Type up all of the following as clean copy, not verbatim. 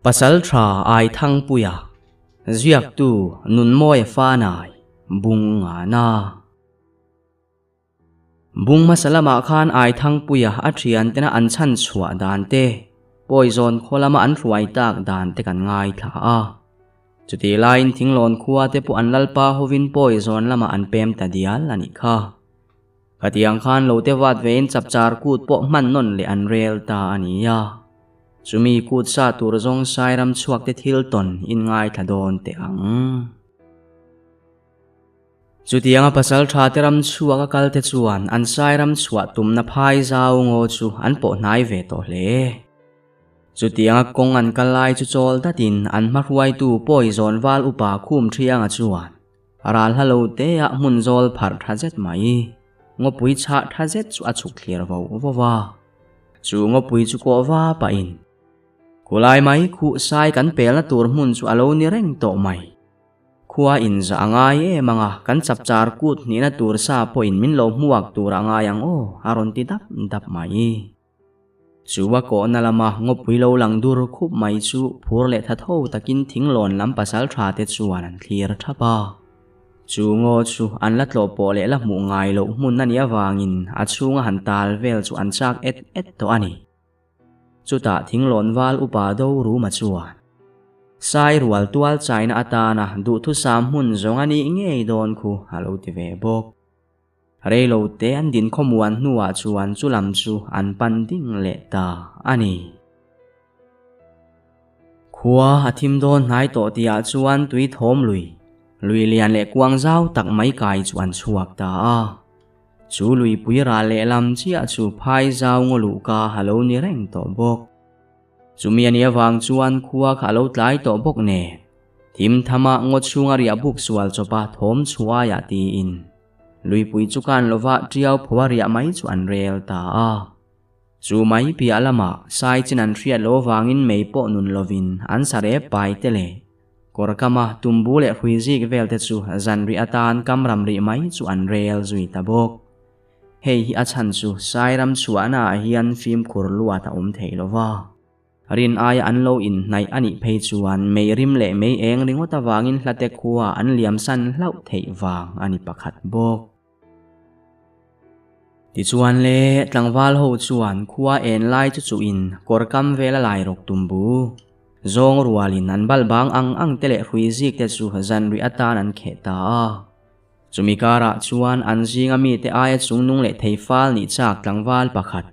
Pasalṭha Aithangpuia, Ziaktu Nunmawia Fanai, Bung Ngana. Bung hmasa lamah khan Aithangpuia a thiantena an chhan chhuah dan te, Poison khaw lama an hruai tak dan te kan ngaithla a. Chutih laiin Thinglawn khua te pawh an lalpa hovin Poison lamah an pem ta dial a nih kha. Khatiang khan lo te vat vein chapchar kut pawh hman nawn leh an rel ta a ni a. Chumi kut sa tur zawng Sairam chhuak te thil tawn in ngaithla dawn teh ang. Chutianga pasal tha te ram chhuak a kal te chuan an Sairam chhuah tumna phai zau ngaw chu an pawh hnai ve tawh hle. Chutianga kawng an kal lai chu chawl datin an hmahruaitu pawi zawn val upa khum thianga chuan Ral hla lo te ah hmun zawl pharh tha zet mai. Ngawpui chhah tha zet chu a chhuk thlir vo vo va. Chu ngawpui chu kawh va pah in. Khulai mai khuh sai kan pelna tur hmun chu a lo ni reng tawh mai. Khua in zah a ngai em ang a, kan chapchar kut hnihna tur sa pawh in min lo hmuak tur a ngai ang aw, a rawn ti dap dap mai. Chu a kawhna lama ngawpui lo lang dur khup mai chu phur leh tha tho takin thinglawn lam pasal tha te chuan an thlir thap a. Chu ngaw chu an la tlawh pawh leh la hmuh ngai loh hmun a nih avangin a chhunga han tal vel chu an chak et et tawh a ni. Chutah thinglawn val upa do Ruma chuan Sai rual tual chaina atana duhthusam hmun zawng a nih ngei dawn khu a lo ti ve bawk. Reilo te an din khawmuan hnuah chuan chu lam chu an pan ding leh ta a ni. Khua a thim dawn hnai tawh tihah chuan tui thawm lui, lui lian leh kuang zau tak mai kai chu an chhuak ta a. Chu luipui ral lehlam chiah chu phai zau ngaw luhka a lo ni reng tawh bawk. Chumi a nih avang chuan khua kha a lo tlai tawh bawk nen, thim thama ngaw chhunga riah buk sual chawpa thawm chhuaiah tiin Luipui chu kan lova tiau pho a riah mai chu an rel ta a. Chu mai piah lamah sai chin an hriat lo avangin mei pawh nun lovin an sa rep pai te leh kawr kama tumbu leh hrui zik vel te chu zan rih atan kam ram rih mai chu an rel zui ta bawk. Hei hi a chhan chu sai ram chhuahna ah hian fimkhur luat a awm thei lova. Rin aia an lo inhnaih a nih phei chuan mei rim leh mei eng ringawt avangin hlate khua an liamsan hlauh theih vang a ni pakhat bawk. Tichuan le, tlangval ho chuan khua en lai chu chuhin kawr kam vela lai rawk tumbu zawng rualin an bal bang ang ang te leh hrui zik te chu zanrih atan an kheh ta a. Chumi karah chuan an zinga mite aia chungnung leh thei fal nih chak tlangval pakhat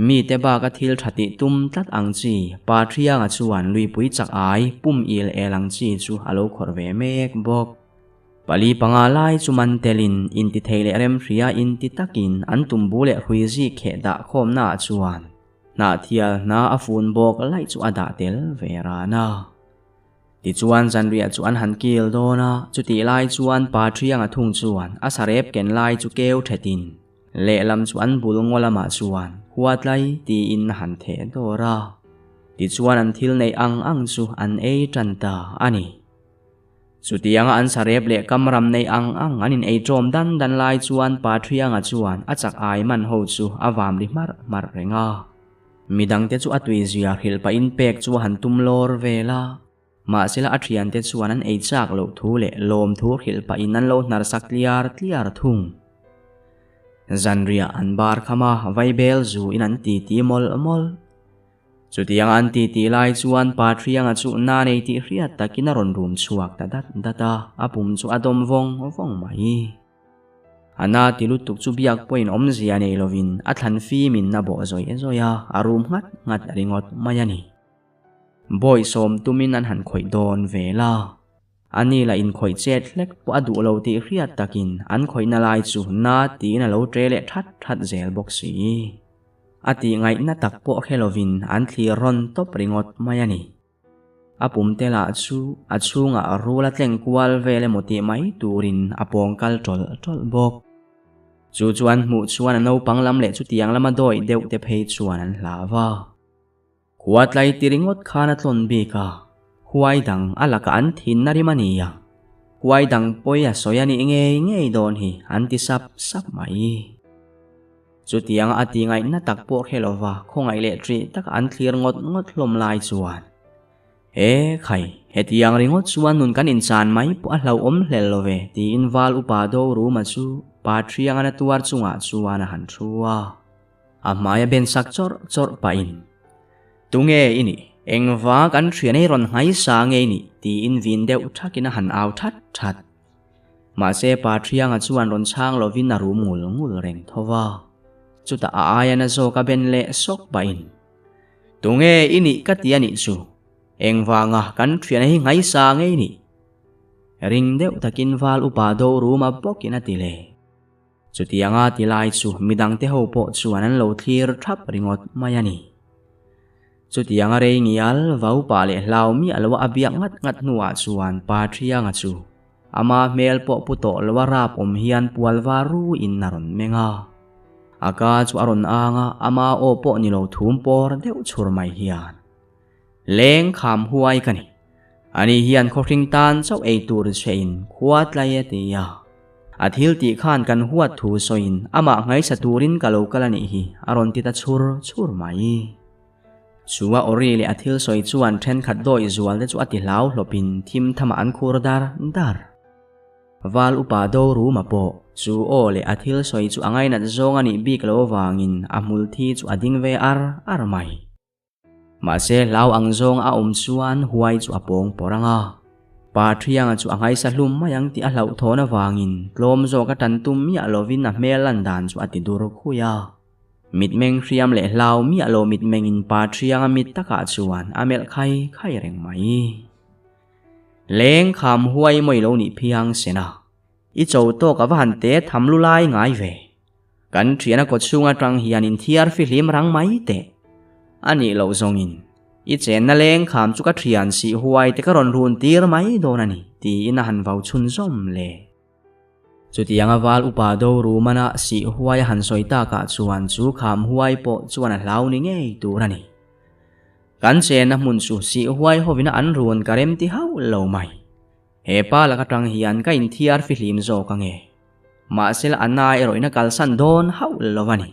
Mite baka thil tha tih tum tlat ang chi Pa Thianga chuan luipui chak ai pum il el ang chi chu a lo khawrh ve mek bawk. Pali panga lai chu man telin inti thei leh remhria inti takin an tumbu leh hrui zik kheh dah khawmna ah chuan hnahthial hna a fun bawk laih chu a dah tel ve ran a. Tichuan zanriah chu an han kil dawn a, chutih lai chuan Pa Thianga thung chuan a sarep ken lai chu keu thetin Lehlam chu an bul ngaw lamah chuan huatlai tiin a han theh dawr a, tichuan an thil neih ang ang chu an ei tan ta a ni. Chutianga an sarep leh kam ram neih ang ang an in ei ṭawm dan dan lai chuan Pa Thianga chuan a chak ai man ho chu a vam ri hmarh hmarh reng a. Midangte chu a tuizia hrilh pahin pek chu a han tum lawr vel a. Mahsela a thiante chuan an ei chak loh thu leh lawm thu hrilh pahin an lo hnar sak tliar tliar thung. Zanriah an bar kham a, vaibel zu in an titi mawlh mawlh. Chutianga an titi lai chuan Pa Thianga chu na nei tih hriat takin a rawn rum chhuak ta dat dat a, a pum chu a dawm vawng vawng mai. A na ti lutuk chu biak pawhin awmzia nei lovin a thlan fimin a bawh zawih zawih a, a rum nghat nghat ringawt mai a ni. Bawi sawm tumin an han khawih dawn vel a, ani lah inkhawih chet hlek pawh a duh lo tih hriat takin an khawihna lai chu na tiin a lo ṭe leh ṭhat ṭhat zel bawk si. A tih ngaihna tak pawh hre lovin an thlir rawn tawp ringawt mai a ni. A pum te lah chu a chhungah rul a tleng kual vel emaw tih mai turin a pawng kal ṭawlh ṭawlh bawk. Chu chu an hmuh chuan a naupang lam leh chutiang lama dawih deuh te phei chuan an hlau a. Khua tlai ti ringawt khan a tlawn bik a, huai dang a lakah an thin a rim a nia. Huai dang pawi a sawi a nih ngei ngei dawn hi an ti sap sap mai. Chutianga a ti ngaihna tak pawh hre lova khawngaih leh ṭih taka an thlir ngawt ngawt hlawm lai chuan. E khai, hetiang ringawt chuan nun kan inchan mai pawh a hlauhawm hlel lo ve, tiin Val upa Doruma chu pa Thiangana tuar chungah chuan a han thu a. A hmai a ben sak chawrh chawrh pahin, Tunge i nih? Engva kan thian ei rawn nghaisa nge i nih? tiin vin deuh thakin a han au that that. Mahse pa Thianga chuan rawn chhang lovin a rum ngul ngul reng tho va. Chutah a aia na zawk a ben leh sawk pahin, Tunge i nih ka ti a nih chu? Engvanga kan thian hi nghaisa nge i nih? Ring deuh takin val upa Doruma bawkin a ti leh. Chutianga ti lai chu midangte ho pawh chuan an lo thlir thap ringawt mai a ni. Chutianga rei ngial vau pah leh hlau miah loa a biak ngat ngat hnuah chuan Pa Thianga chu ama hmel pawh pu tawh loa rap awm hian pual var ruin a rawn meng a. A ka chu a rawn ang a, ama aw pawh ni lo thum pawr deuh chhur mai hian, Leng kham huai ka ni. Ani hian khawhring tan chauh ei tur chhein khua tlai a ti a. A thil tih khan kan huat thu sawiin amah ngaihsa turin ka lo kal a nih hi a rawn ti ta chhur chhur mai. Chu a awri leh a thil sawi chuan thenkhat dawi zual te chu a ti hlau hlawpin thim thamah an khur dar dar. Val upa do ruma pawh chu aw leh a thil sawi chu a ngainat zawng a nih bik lo avangin a hmul thi chu a ding ve ar ar mai. Mahse hlau ang zawng a awm chuan huai chu a pawng pawr ang a. Pa Thianga chu a nghaisa hlum mai ang tih a hlauhthawn avangin tlawm zawk a tan tum miah lovin a hmel lan dan chu a ti dur khui a. Mitmeng hriam leh hlau miah lo mitmengin Pa Thianga mit takah chuan a melh khai khai reng mai. Leng kham huai mawi lo nih phiang sen a. I cho tawk a va han te tham lu lai ngai ve. Kan thian a kaw chhung atang hian in thiar fihlim rang mai teh. A nih loh zawngin, i chenna leng kham chu ka thian sih huai te ka rawn run tir mai dawn a ni, tiin a han vau chhun zawm le. Chutianga val upa do Rumana sih huai a han sawi takah chuan chu kham huai pawh chuan a hlau ni ngei tur a ni. Kan chenna hmun chu sih huai hovina an run ka rem ti hauh lo mai. He pa lak atang hian ka inthiar fihlim zawk ange. Mahsela a na erawh in a kalsan dawn hauh lo a ni.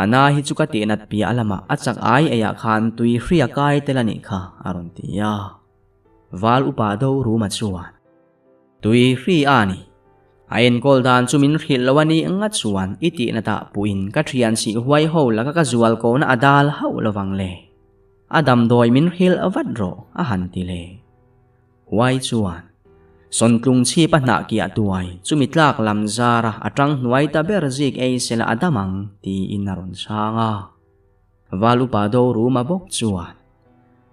A na hi chu ka tihnat piah lamah a chak ai eiah khan tui hria kai tel a nih kha a rawn ti a. Val upa do Ruma chuan, Tui hri a ni. A enkawl dan chu min hrilh lo a nih nga chuan i tihnatah puhin ka thian sih huai ho laka ka zual kona a dal hauh lovang le. A damdawi min hrilh vat rawh a han ti le. Huai chuan, Sawntlung chhip a hnah kiah tuai, chumi tlak lam zara a tang hnuai ta ber zik ei sela a dam ang, tiin a rawn chhang a. Val upa do ruma bawk chuan,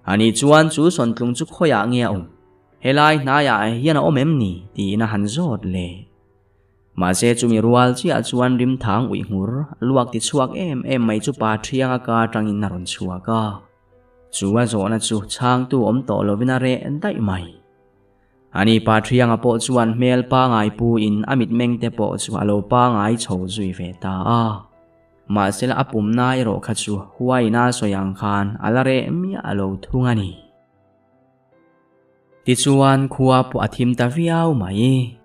Ani chuan chu sawntlung chu khawiah nge a awm? Helai hnaiah hian a awm em ni? tiin a han zawt le. Mahse chumi rual chiah chuan rimthang uih nghur luak ti chhuak em em mai chu pa thianga ka atangin a rawn chhuak a. Chu a zawhna chu chhangtu awm tawh lovin a reh daih mai. Ani pa Thianga pawh chuan hmel pangai puin a mitmeng te pawh chu a lo pangai chho zui ve ta a. Mahsela a pumna erawh kha chu huaina sawi ang khan a la reh miah a lo thung a ni. Tichuan khua pawh a thim ta viau mai.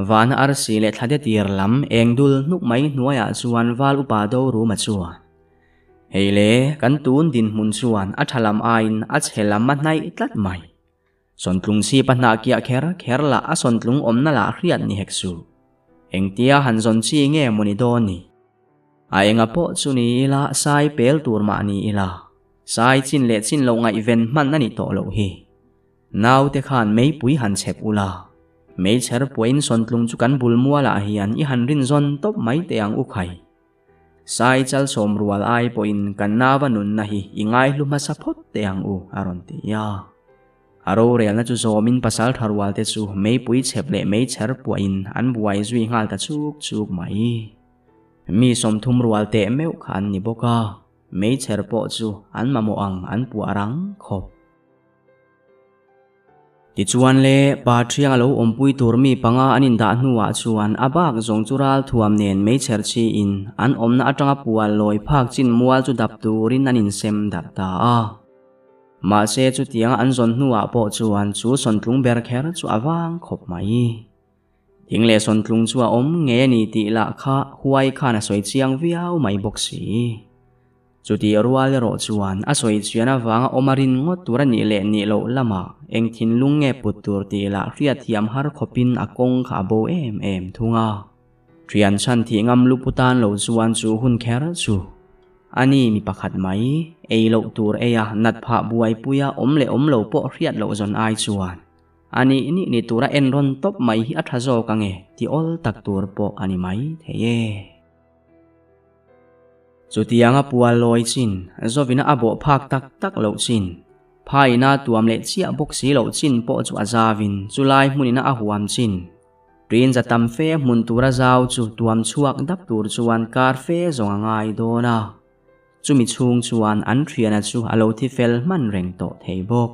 Vana arsi leh thlade tir lam eng dul hnuk mai hnuaiah chuan val upa do ruma chuan, Hei le, kan tun dinhmun chuan a tha lam aiin a chhe lam a hnaih tlat mai. Sawntlung chhip a hnah kiah kher kher lah a sawntlung awmna lah hriat ni hek suh. Engtia han zawn chi nge maw ni dawn ni? A enga pawh chu ni ila sai pel tur mah ni ila, sai chin leh chin loh ngaihven hman a nih tawh loh hi. Naute khan meipui han chhep ula, meichher puain sawntlung chu kan bul mualah hian i han rin zawn tawp mai teh ang u khai. Sai chal sawm rual ai pawhin kan nava nunna hi i ngaihlu hmasa phawt teh ang u, a rawn ti a. A rorelna chu zawmin pasal tha rualte chu meipui chhep leh meichher puahin an buai zui nghal ta chuk chuk mai. Mi 30 rual teh meuh kha an ni bawk a, meichher pawh chu an mamawh ang an puah rang khawp. Tichuan le, pa thiang a lo awmpui tur mi panga an indah hnuah chuan a bak zawng chu ral thuam nen meichher chhiin an awmna atanga pual lawi phak chin mual chu dap turin an insem darh ta a. Mahse chutianga an zawn hnuah pawh chuan chu sawntlung ber kher chu a vang khawp mai. Thing leh sawntlung chu a awm ngei a ni tih lah kha huai khan a sawi chiang viau mai bawk si. Chutih rual erawh chuan a sawi chian avanga awm a rin ngawt tur a nih leh nih loh lamah eng thinlung nge put tur tih lah hriatthiam har khawpin a kawng kha a bo em em thung a. Thian chhan thih ngam lu pu tan lo chuan chu hun kher chu a ni mi pakhat mai ei loh tur ei a nat phah buaipui a awm leh awm lo pawh hriat loh zawn ai chuan a nih nih ni tura en rawn tawp mai hi a tha zawk ange ti awl tak tur pawh a ni mai thei e. Chutianga pual lawi chin, Zovina a bawh phak tak tak loh chin, phaina tuam leh chiah bawk si loh chin pawh chu a zavin chulai hmunina a huam chin. Ṭin za tam fe hmun tura zau chu tuam chhuak dap tur chuan kar fe zawng a ngai dawn a. Chumi chhung chuan an ṭhiana chu a lo thi fel hman reng tawh thei bawk.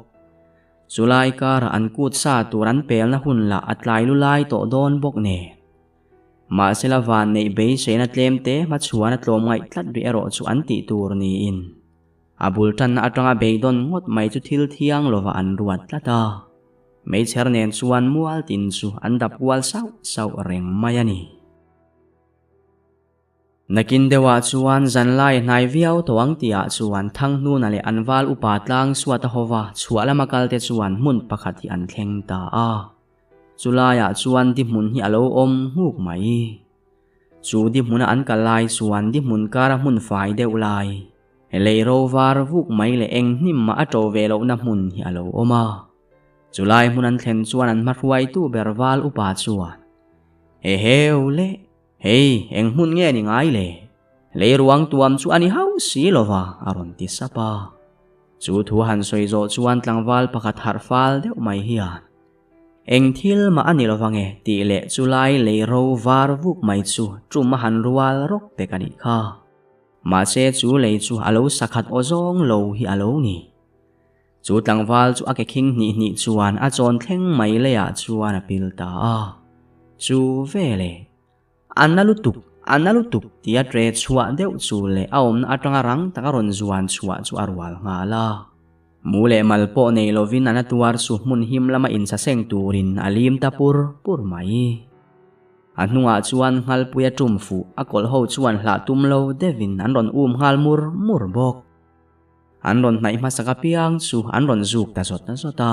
Chulai kara an kut sa tur an pelna hun lah a tlai lu lai tawh dawn bawk nen. Mahsela van neih beiseina tlem te hmachhuan a tlawm ngaih tlat rih erawh chu an tih tur niin a bul tanna atanga beidawn ngawt mai chu thil thiang lova an ruat tlat a. Meichher nen chuan mual tin chu an dap kual sauh sauh reng mai a ni. Nakin deuhah chuan zanlai hnai viau tawh ang tihah chuan Thanghnuna leh an val upa tlang suata hova chhuah lama kalte chuan hmun pakhat hi an thleng ta a. Chulaiah chuan di hmun hi a lo awm nghuk mai. Chu di hmuna an kal lai chuan di hmun kara hmun fai deuh lai, lei ro var vuk mai leh eng hnim mah a ṭo ve lohna hmun hi a lo awm a. Chulai hmun an thlen chuan an hmahruaitu ber val upa chuan, Eheu le, hei eng hmun nge ni ngai le? Lei ruang tuam chu a ni hauh si lova, a rawn ti sap a. Chu thu han sawi zawh chuan tlangval pakhat harh fal deuh mai hian, Eng thil mah a ni lo vang e tih leh chu lai lei ro var vuk mai chu tum a han rual rawk pek a nih kha. Mahse chu lei chu a lo sakhat aw zawng lo hi a lo ni. Chu tlangval chu a ke khing hnih hnih chuan a chawn thleng mai leiah chuan a pil ta a. Chu veleh. A na lutuk, a na lutuk tia ṭe chhuah deuh chu leh a awmna aṭanga rang taka rawn zuan chhuah chu a rual nghal a. Mu leh mal pawh nei lovin a na tuar chu hmun him lama insaseng turin a lim ta pur pur mai. A hnungah chuan nghalpui a ṭum fuh, a kawlh ho chuan hlah tum lo deuhin an rawn um nghal mur mur bawk. An rawn hnaih hmasak apiang chu an rawn zuk ta zawt zawt a.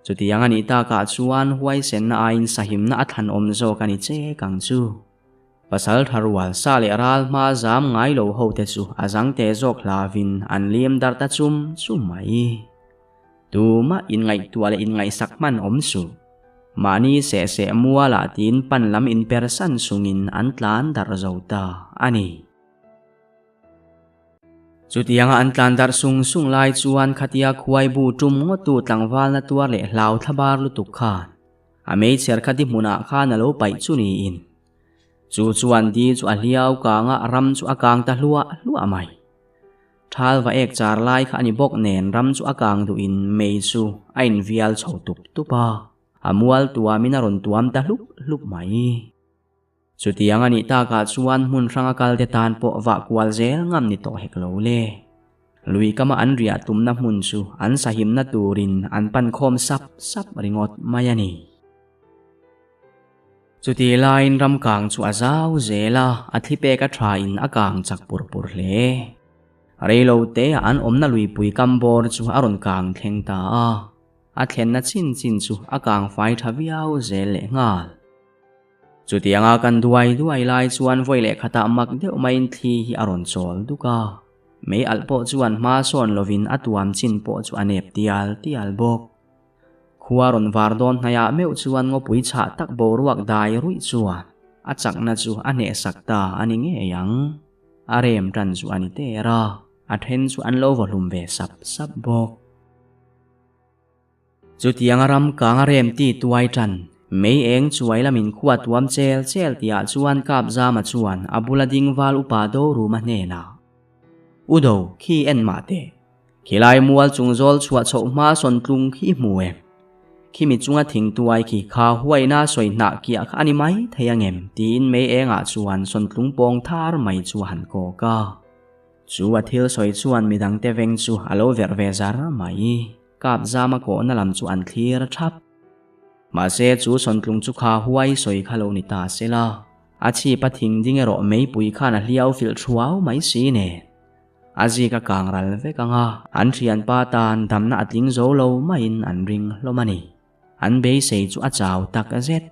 Chutiang a nih takah chuan huaisenna aiin sahimna a thlan awm zawk a ni chek ang chu. Pasal tha rual sa leh ral hma zam ngai lo ho te chu a zang te zawk hlavin an lim darh ta chum chum mai. Tumah inngaihtuah leh inngaihsak hman awm suh. Mahni seh seh mualah tiin pan lam inpersan sungin an tlan darh zo ta a ni. Chutianga an tlan darh sung sung lai chuan khatia khuai bu tum ngawttu tlangvalna tuar leh hlau thlabar lutuk khan a meichher kha di hmunah khan a lo paih chu niin chu chuan di chu a hliau kang a, ram chu a kang ta hluah hluah mai. Thal va ek char lai kha a ni bawk nen ram chu a kang duhin mei chu a invial chho tup tup a, a mual tuamin a rawn tuam ta hlup hlup mai. Chutiang a nih takah chuan hmun hranga kalte tan pawh vah kual zel ngam ni tawh hek lo le. Lui kama an riah tumna hmun chu an sahimna turin an pan khawm sap sap ringawt mai a ni. Chutih laiin ram kang chu a zau zel a, a thli pek a thain a kang chak pur pur hle. Reilo teah an awmna luipui kam bawr chu a rawn kang thleng ta a, a thlenna chin chin chu a kang fai tha viau zel lehnghal. Chutianga kan duai duai lai chuan vawi leh khatah mak deuh maiin thli hi a rawn chawl duk a, mei alh pawh chuan hma sawn lovin a tuam chin pawh chu a nep tial tial bawk. Khua rawn var dawn hnaiah meuh chuan ngawpui chhah tak boruak dai ruih chuan a chakna chu a hnehsak ta a ni ngei ang. A rem tan chu a ni ter a, a then chu an lo vaw hlum ve sap sap bawk. Chutianga ram kang a rem ti tuai tan, mei eng chuai lamin khua tuam chel chel tihah chuan Kapzama chuan a bula ding val upa do ruma hnenah, U do, khi en mah teh. Khilai mual chung zawl chhuah chhoh hma sawn tlung khi i hmu em? Khimi chunga thing tuai khi kha huaina sawi hnah kiah kha a ni mai thei angem? tiin mei engah chuan sawn tlung pawng thar mai chu a han kawk a. Chu a thil sawi chuan midangte veng chu a lo verh ve zar mai. Kap zama kawhna lam chu an thlir thap. Mahse chu sawntlung chu kha huai sawi kha lo ni ta se la, a chhip a thing ding erawh meipui khan a hliau filh thuau mai si nen. A zik a kang ral vek ang a, an thianpa tan damna a tling zo lo maiin an ring hlawm a ni. An beisei chu a chau tak zet.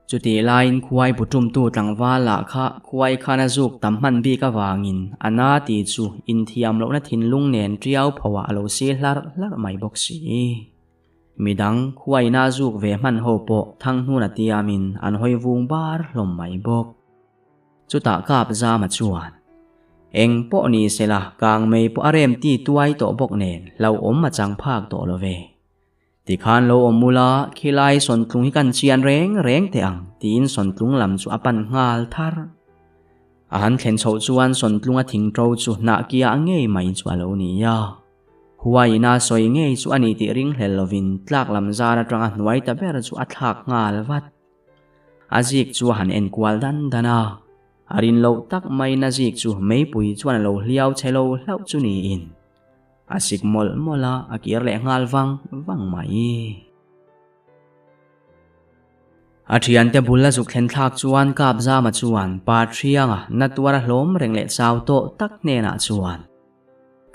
Chutih laiin khuai bu tumtu tlangval lah kha khuai khan a zuk tam hman bik avangin a na ti chu inthiam lohna thinlung nen tiau phoah a lo si hlarh hlarh mai bawk si. Midang khuaina zuk ve hman ho pawh Thanghnuna tiamin an hawi vung bar hlawm mai bawk. Chutah kap Zama chuan, Eng pawh ni sela kang mei pawh a rem ti tuai tawh bawk nen hlauhawm a chang phak tawh lo ve. Tikhan lo awm ula, khilai sawntlung hi kan chian reng reng teh ang, tiin sawntlung lam chu a pan nghal thar. A han thlen chhoh chuan sawntlunga thingṭo chu hnahkiah ngei mai chu a lo ni a. Huaiin a sawi ngei chu a ni tih ringhlel lovin tlak lam zar aṭanga hnuai ta ber chu a thlak nghal vat. A zik chu a han en kual dan dan a, a rin loh tak maiin a zik chu meipui chuan a lo hliau chhe lo hlauh chu niin. A sik mawlh mawlh a, a kir leh nghal vang vang mai. A thiante bul a zuk thlen thlak chuan Kapzama chuan Pa Thianga na tuar a hlawm reng leh chau tawh tak hnenah chuan,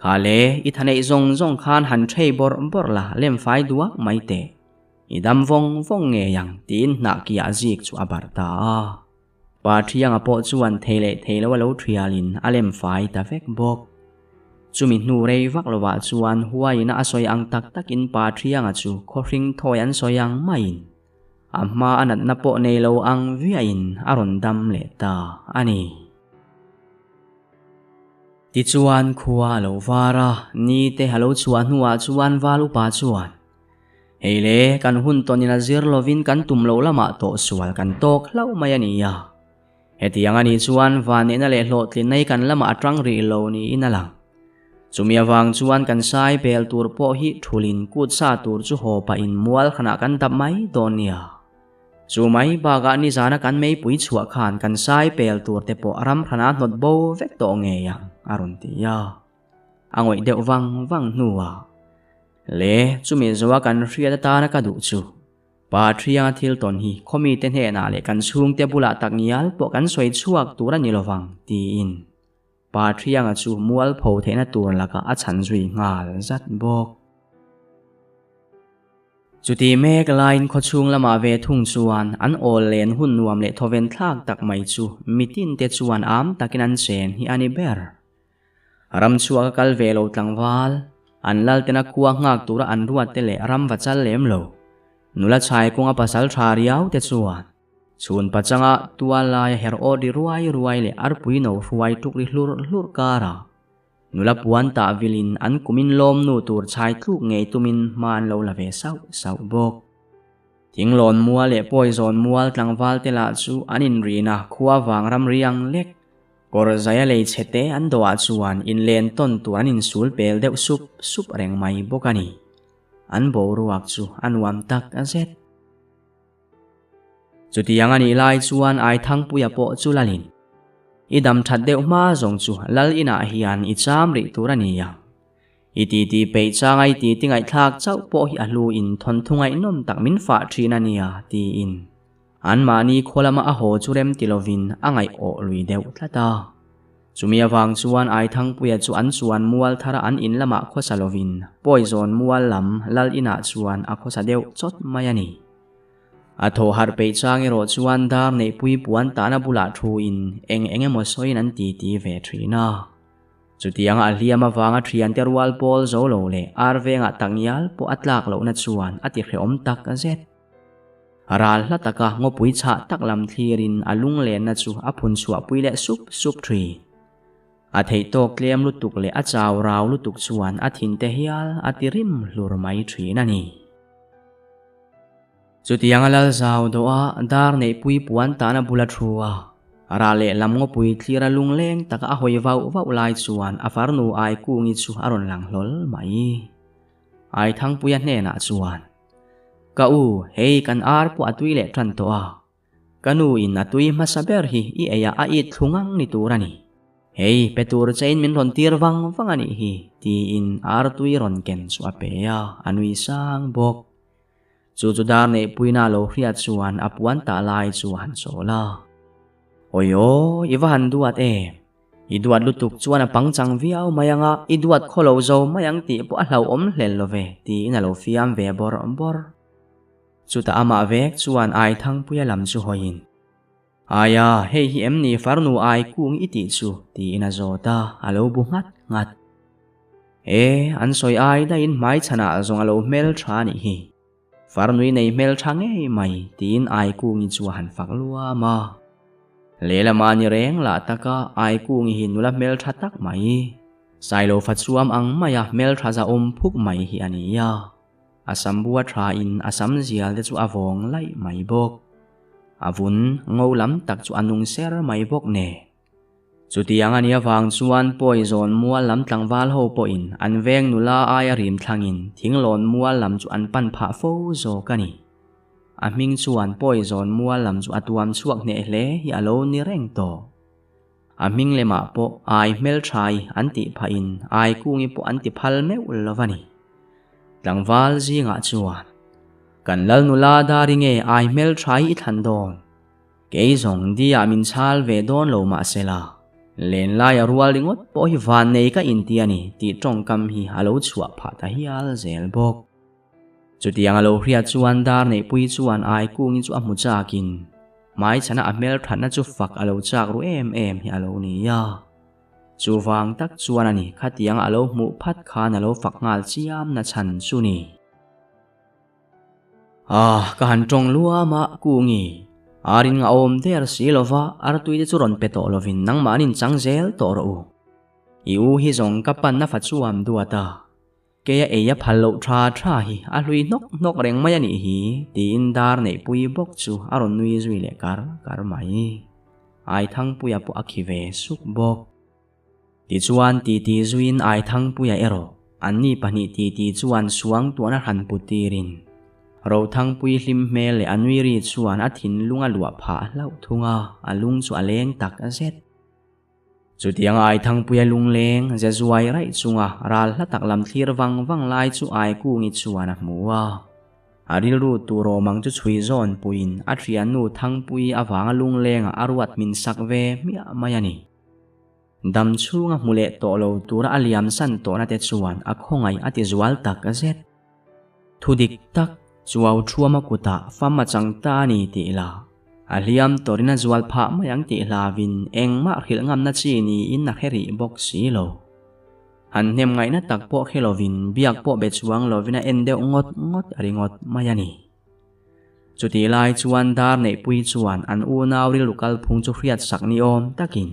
Kha le, i tha neih zawng zawng khan han thei bawrh bawrh la, lem fai duak mai teh. I dam vawng vawng ngei ang, tiin hnah kiah zik chu a barh ta a. Pa Thianga pawh chuan thei leh thei lo a lo thialin a lem fai ta vek bawk. Chumi hnu rei vak lovah chuan huaiin a sawi ang tak takin Pa Thianga chu khawhring thawi an sawi ang maiin a hma a natna pawh nei lo ang viahin a rawn dam leh ta a ni. Tichuan khua a lo var a, ni te a lo chhuah hnuah chuan Val upa chuan, Hei le, kan hun tawnin a zir lovin kan tum loh lamah tawh sual kan tawk hlauh mai a ni a. Hetiang a nih chuan vanneihna leh hlawhtlinna hi kan lamah a tang rih lo niin a lang. Chumi avang chuan kan sai bel tur pawh hi thulin kut sa tur chu haw pahin mual khanah kan dap mai dawn nia. Chu mai bakah nizana kan meipui chhuah khan kan sai pel tur te pawh ram hranah hnawt bo vek tawh ngei ang, a rawn ti a. A ngawih deuh vang vang hnuah. Le, chumi zoa kan hriat atana ka duh chu. Pa Thianga thil tawn hi khawmite hnenah leh kan chhungte bulah tak ngial pawh kan sawi chhuak tur a ni lovang, tiin Pa Thianga chu mualpho theihna tur lakah a chhan zui nghal zat bawk. Chuti mek laiin khawchhung lamah ve thung chuan an awl len hun nuam leh thawven thlak tak mai chu mitinte chuan am takin an chen hi a ni ber. Ram chhuak a kal ve lo tlangval, an laltena khua nghak tura an ruat te leh ram va chal lem lo. Nula chhai kawnga pasal tha riau te chuan chhun pachanga tual laia her aw ri ruai ruai leh arpui no hruai tuk ri hlur hlur kara nula puan tah vilin an kumin lawm nu tur chhai tluk ngei tumin hma an lo la ve sauh sauh bawk. Thinglawn mual leh pawizawn mual tlangval te lah chu an inrina khua vang ram riang lek Kawr zaia lei chhe te an dawhah chuan inlen tawn tur an insul pel deuh sup sup reng mai bawk a ni. An boruak chu a nuam tak zet. Chutiang a nih lai chuan Aithangpuia pawh chu lalin, I dam that deuh hma zawng chu lal inah hian i cham rih tur a ni ang. I titi peih changa i titi ngaihthlak chauh pawh hi a hluin thawnthu ngaihnawm tak min fah thin a nia, tiin. Anmahni khaw lama a haw chu rem ti lovin a ngaih awh lui deuh tlat a. Chumi avang chuan Aithangpuia chu an chuan mual thara an in lamah khawsa lovin Pawizawn mual lam lal inah chuan a khawsa deuh chawt mai a ni. A thaw harh peih chang erawh chuan dar neihpui puan tahna bulah thuin eng eng emaw sawiin an titi ve thin a. Chutianga a hliam avanga thiante rual pawl zo lo leh ar vengah takngial pawh a tlak lohna chuan a ti hrehawm tak zet. Ral hla taka ngawpui chhah tak lam thlirin a lunglenna chu a phun chhuahpui leh sup sup thin. A theih tawk tlem lutuk leh a chau rau lutuk chuan a thinte hial a ti rim hlur mai thin a ni. Chutianga lal zau dawh a dar neihpui puan tahna bula thu a, ral leh lam ngawpui thlira lungleng taka a hawi vauh vauh lai chuan a farnu Aikungi chu a rawn lang hlawl mai. Aithangpuia hnenah chuan, Ka u, hei kan ar pawh a tui leh tan tawh a. Ka nu in a tui hmasa ber hi i ei ah a it thlu ngang ni tur a ni. Hei, pe tur che in min rawn tir vang vang a nih hi, tiin ar tui rawn ken chu a pe a, a nui sang bawk. Chu chu dar neihpuina lo hriat chuan a puan tah lai chu a han chawl a. Awi aw, i va han duat em? I duat lutuk chuan a pangchang viau mai ang a, i duat khaw lo zo mai ang tih pawh a hlauhawm hlel lo ve, tiin a lo fiam ve bawrh bawrh. Chutah amah vek chuan Aithangpuia lam chu hawiin, Aia, hei hi em ni farnu ai kung i tih chu? tiin a zawt a, a lo bu nghat nghat. E, an sawi ai daihin hmaichhanah zawng a lo hmel tha a nih hi. Farnui nei hmel tha ngei mai, tiin Aikungi chu a han fak luam a. Lehlamah ni reng lah taka Aikungi hi nula hmel tha tak mai, Sailo fa chuam ang maia hmel tha zahawm phuk mai hi a ni a. A sambua thain a sam zial te chu a vawng laih mai bawk. A vun ngo lam tak chu a nung ser mai bawk nen. Chutiang a nih avang chuan pawi zawn mual lam tlangval ho pawhin an veng nula aia rim thlangin thinglawn mual lam chu an pan phah fo zawk a ni. A hming chuan pawi zawn mual lam chu a tuam chhuak hneh hle hi a lo ni reng tawh. A hming lemah pawh ai hmelthai an tih phahin ai kungi pawh an ti phal meuh lo a ni. Tlangval zingah chuan, Kan lal nula dari nge ai hmelthai i thlan dawn? Kei zawng diah min chhal ve dawn lo mahsela, lenlaia rual ringawt pawh hi van nei ka inti a ni tih tawngkam hi a lo chhuah phah ta hial zel bawk. Chutiang a lo hriat chuan dar neihpui chuan Aikungin chu a hmu chakin hmaichhana a hmelthatna chu fak a lo chak ru em em hi a lo ni a. Chuvang tak chuan a ni khatiang a lo hmuh phat khan a lo fak nghal chiam na chhan chu ni. Ah, ka han tawng luam a, Kungi. Arin nga awm der si lova, artui te chu rawn pe tawh lovin nangmah an inchang zel tawh rawh u. I u hi zawng ka pan a fa chuam duat a, keia ei a phal loh tha tha hi a hlui hnawk hnawk reng mai a nih hi, tiin dar neihpui bawk chu a rawn nui zui leh kar kar mai. Aithangpuia pawh a khi ve suk bawk. Tichuan titi zuiin Aithangpuia erawh anni pahnih titi chuan suangtuahna hran put tirin Rothangpui hlim hmel leh a nui ri chuan a thinlung a luah phah hlauh thung a, a lung chu a leng tak zet. Chutianga Aithangpuia lungleng ze zuai raih chunga ral hla tak lam thlir vang vang lai chu Aikungi chuan a hmu a. A rilru tur awm ang chu chhui zawn puiin a thiannu Thangpui avanga lunglengah a ruat min sak ve hmiah mai a ni. Dam chhunga hmu leh tawh lo tura a liam san tawhna te chuan a khawngaih a ti zual tak zet. Thu dik tak chuau thuama kutah fam a chang ta a ni tih la, a hliam tawrin a zual phah mai ang tih hlavin engmah hrilh ngamna chi niin a hre rih bawk si lo. Han hnem ngaihna tak pawh hre lovin biak pawh be chuang lovin a en deuh ngawt ngawt ringawt mai a ni. Chutih lai chuan dar neihpui chuan an unau rilru kalphung chu hriat sak ni awm takin,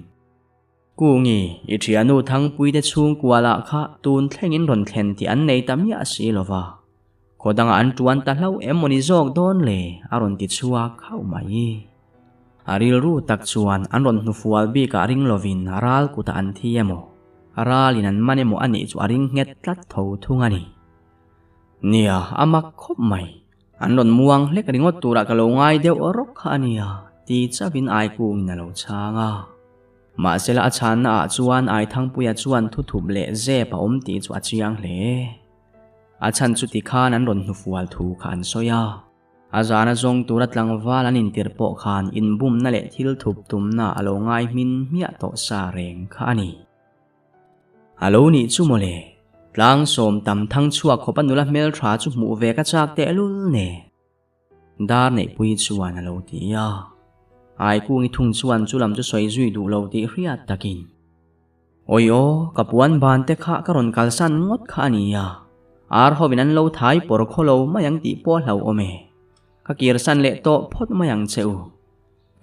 Kungi, i thiannu Thangpuite chhungkua lah kha tun thlengin rawn thlen tih an nei ta miah si lo va, khaw dangah an tuan ta hlauh em maw ni zawk dawn le? a rawn ti chhuak khauh mai. A rilru tak chuan an rawn hnufual bikah ring lovin ral kutah an thi emaw, ralin an man emaw a nih chu a ring nghet tlat tho thung a ni. Nia, a mak khawp mai. An rawn muang hlek ringawt turah ka lo ngai deuh rawk kha a nia, ti chauhin Aikungin a lo chhang a. Mahsela a chhanna ah chuan Aithangpuia chuan thuthup leh zep a awm tih chu a chiang hle. A chhan chu tikhan an rawn hnufual thu kha an sawi a. A zana zawng tura tlangval an intir pawh khan inbumna leh thil thup tumna a lo ngai hmin hmiah tawh sa reng kha a ni. A lo nih chu mawle, tlang sawm tam thang chhuak khawp a nula hmeltha chu hmuh ve ka chak tehlul ne. Dar neihpui chuan a lo ti a. Aikungi thung chuan chu lam chu sawi zui duh lo tih hriat takin. Awi aw, ka puan ban te kha ka rawn kalsan ngawt kha a nia. Ar hovin an lo thai pawr khaw lo mai ang tih pawh a hlauhawm e. Ka kirsan leh tawh phawt mai ang che u.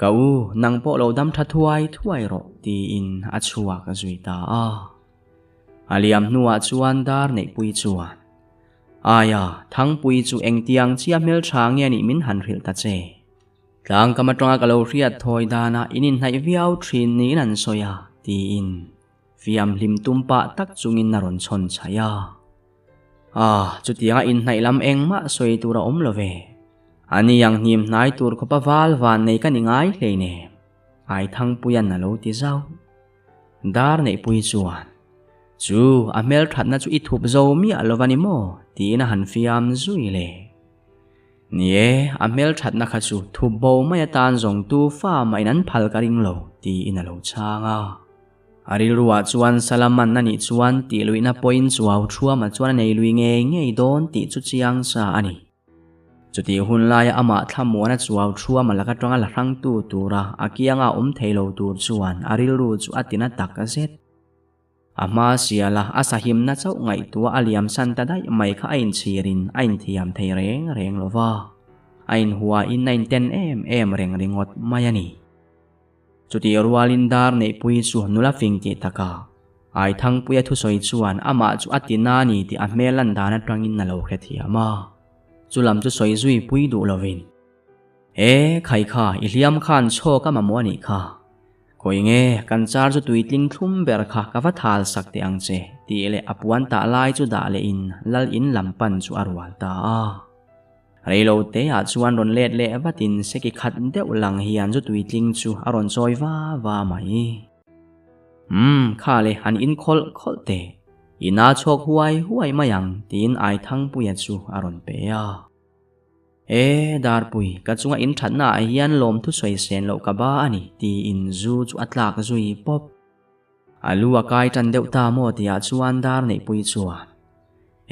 Ka u, nang pawh lo dam tha thuai thuai rawh, tiin a chhuak a zui ta a. A liam hnuah chuan dar neihpui chuan, Aia, Thangpui chu engtiang chia hmeltha nge nih min han hrilh ta che. Tlangkam atanga ka lo hriat thawi danah in inhnaih viau thin niin an sawi a, tiin fiam hlim tum pah tak chungin a rawn chhawn chhaih a. Ah, chutianga inhnaih lam engmah sawi tur a awm lo ve. A ni ang hnim hnai tur khawpa val van nei ka ni ngai hleinem, Aithangpuia'n a lo ti zauh. Dar neihpui chuan, Chu, a hmelthatna chu i thup zo miah lo va ni maw? tiin a han fiam zui le. Ni e, a hmelthatna kha chu thup bo mai atan zawng tu fa mahin an phal ka ring lo, tiin a lo chhang a. A rilruah chuan Salaman a nih chuan tih luihna pawhin chuau thuama chuan a nei lui ngei ngei dawn tih chu chiang sa a ni. Chutih hun laia amah thlamuana chuau thuama laka tanga la hrangtu tura a kianga awm thei lo tur chuan a rilru chu a tina tak zet. A hma siala a sahimna chauh ngaihtuah a liam san ta daih mai kha a inchhirin a inthiam thei reng reng lo va, a inhuain a inten em em reng ringawt mai a ni. Chutih rualin dar neihpui chu nula fing tih takah Aithangpuia thusawi chuan amah chu a ti na ni tih a hmel lan dan atangin a lo hrethiam a, chulam chu sawi zui pui duh lovin, E, khai kha, i hliam khan chhawk a mamawh a nih kha. Khawi nge, kan char chu tuitling thlum ber kha ka va thal sak teh ang che, tih leh a puan tah lai chu dah lehin lal in lam pan chu a rual ta a. Reilo te ah chuan rawn let leh vatin seki khat deuh lang hian zu tuitling chu a rawn chawi va va mai. Umm, kha le han in khawlh khawlh teh, i na chhawk huai huai mai ang tiin Aithangpuia chu a rawn pe a. E, Darpui, ka chunga in thatna ah hian lawmthu sawi sen loh ka ba a ni tiin zu chu a tlak zui pawp. A lu a kai tan deuh ta maw tihah chuan dar neihpui chuan,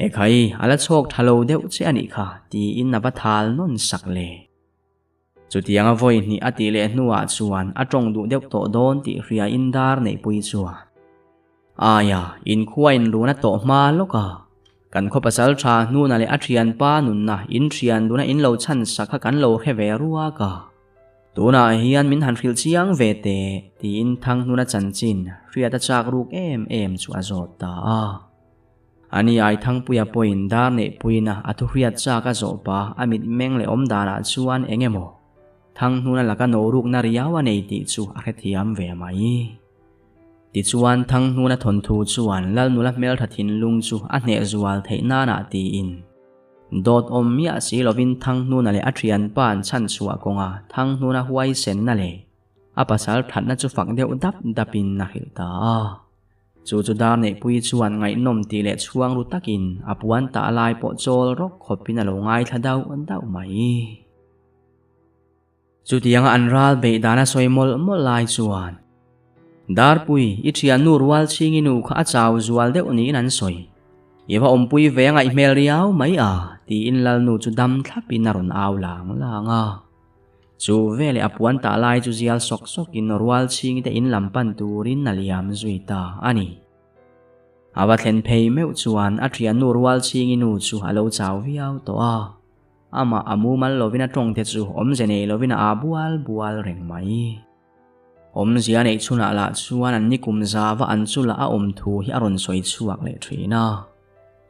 Ekhai, a la chhawk tha lo deuh che a nih kha, tiin a va thal nawn sak le. Chutianga vawi hnih a tih leh hnuah chuan a tawng duh deuh tawh dawn tih hriain dar neihpui chuan, Aia, inkhua inrun a tawh hma lawk a, kan khaw pasal tha hnuna leh a thianpa nunna in thian duna in lo chhan sak kha kan lo hre ve ruak a. Tunah hian min han hrilh chiang ve teh, tiin Thanghnuna chanchin hriat a chak ruk em em chu a zawt ta a. Ani Aithangpuia pawhin dar neihpuina a thu hriat chak a zawh pa a mitmeng leh awm danah chuan eng emaw Thanghnuna laka no rukna riau a nei tih chu a hrethiam ve mai. Tichuan Thanghnuna thawnthu chuan Lalnula hmeltha thinlung chu a hneh zual theih nanah tiin, Dawt awm miah si lovin Thanghnuna leh a thianpa an chhan chhuah kawnga Thanghnuna huaisenna leh a pasal thatna chu fak deuh dap dapin a hrilh ta a. Chu chu dar neihpui chuan ngaihnawm tih leh chhuang ru takin a puan tah lai pawh chawl rawk khawpin a lo ngaithla dauh dauh mai. Chutianga an ral beih dan a sawi mawlh mawlh lai chuan Darpui, i thiannu rual chhingi nu kha a chau zual deuh niin an sawi. I va awmpui ve a ngaih hmel riau mai a, tiin Lalnu chu dam thlapin a rawn au lang lang a. Chu veleh a puan tah lai chu zial sawk sawkin rual chhingi te in lam pan turin a liam zui ta a ni. A va thlen phei meuh chuan a thiannu rual chhingi nu chu a lo chau viau tawh a. Amah a mumal lovin a tawng te chu awmze nei lovin a aa bual bual reng mai. Awmzia neih chhunah lah chuan an nikum zava an chula a awm thu hi a rawn sawi chhuak leh thin a.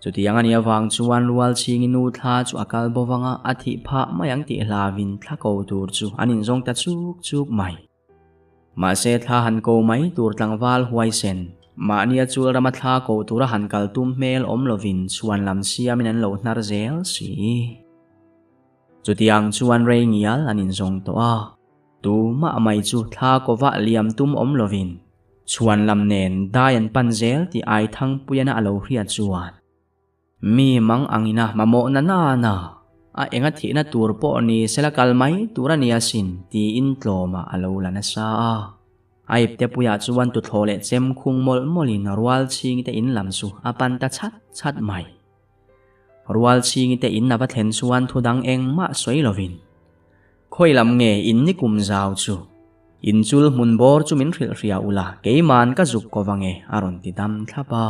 Chutiang a nih avang chuan Rualchhingi nu thla chu a kal bo vanga a thih phah mai ang tih hlauin thla ko tur chu an inzawng ta chuk chuk mai. Mahse thla han ko mai tur tlangval huaisen, mahnia chul rama thla ko tura han kal tum hmel awm lovin chhuan lam siamin an lo hnar zel si. Chutiang chuan rei ngial an inzawng tawh a, tumah mai chu thla kovah liam tum awm lovin chhuan lam nen dai an pan zel tih Aithangpuiana a lo hriat chuan Mi mang angina mamawh na na na, a enga thihna tur pawh ni sela kal mai tur a ni asin tiin tlawmah a lo la nasa a. A iptepuiah chuan tuthlawh leh chem khung mawlh mawlhin Rualchhingi te in lam chu a pan ta chat chat mai. Rualchhingi te in a va thlen chuan thu dang engmah sawi lovin, Khawi lam nge in ni kum zau chu? In chul hmun bawr chu min hrilh hria ula, keiman ka zuk ko vange a rawn ti dam thlap a.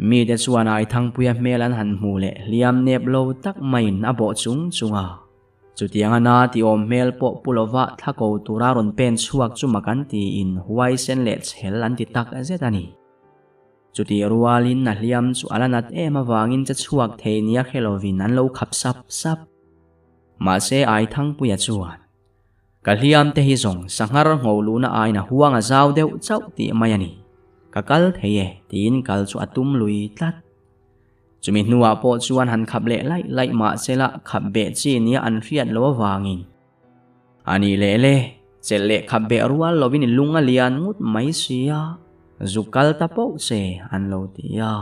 Mite chuan Aithangpuia hmel an han hmu leh hliam nep lo tak maiin a bawh chung chung a. Chutianga na ti awm hmel pawh pu lova thla ko tura rawn pen chhuak chu mak an tiin huaisen leh chhel an ti tak zet a ni. Chutih rualin a hliam chu a la nat em avangin che chhuak thei nia hre lovin an lo khap sap sap. Mahse Aithangpuia chuan, Ka hliam te hi zawng sanghar ngho luhna aiin a huang a zau deuh chauh tih mai a ni. Ka kal thei e, tiin kal chu a tum lui tlat. Chumi hnuah pawh chuan han khap leh laih laih mah se lah khap beh chi nia an hriat loh avangin. A nih leh le, chelh leh khap beh rual lovin i lung a lian ngut mai si a, zu kal ta poh che an lo ti a.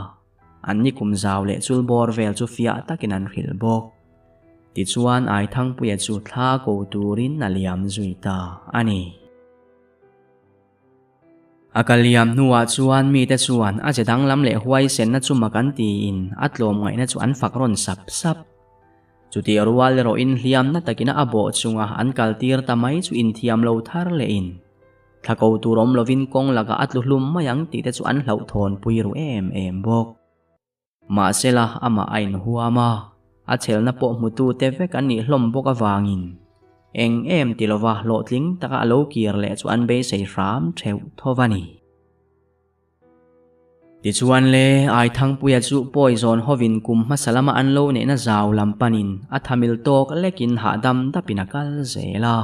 An ni kum zau leh chul bawr vel chu fiah takin an hrilh bawk. Tichuan Aithangpuia chu thla ko turin a liam zui ta a ni. A kal liam hnuah chuan mite chuan a che danglam leh huaisenna chu mak an tiin a tlawmngaihna chu an fak rawn sap sap. Chutih rual erawhin hliamna takina a bawh chunga an kaltir ta mai chu inthiam lo thar lehin thla ko tur awm lovin kawng lakah a tlu hlum mai ang tih te chu an hlauhthawnpui ru em em bawk. Mahsela amah a inhuam a, a chhelna pawh hmutute vek an nih hlawm bawk avangin eng em ti lova hlawhtling taka a lo kir leh chu an beisei hram theuh tho va ni. Tichuan le, Aithangpuia chu pawi zawn hovin kum hmasa lama an lo neihna zau lam panin a thamil tawk lekin hahdam dapin a kal zel a.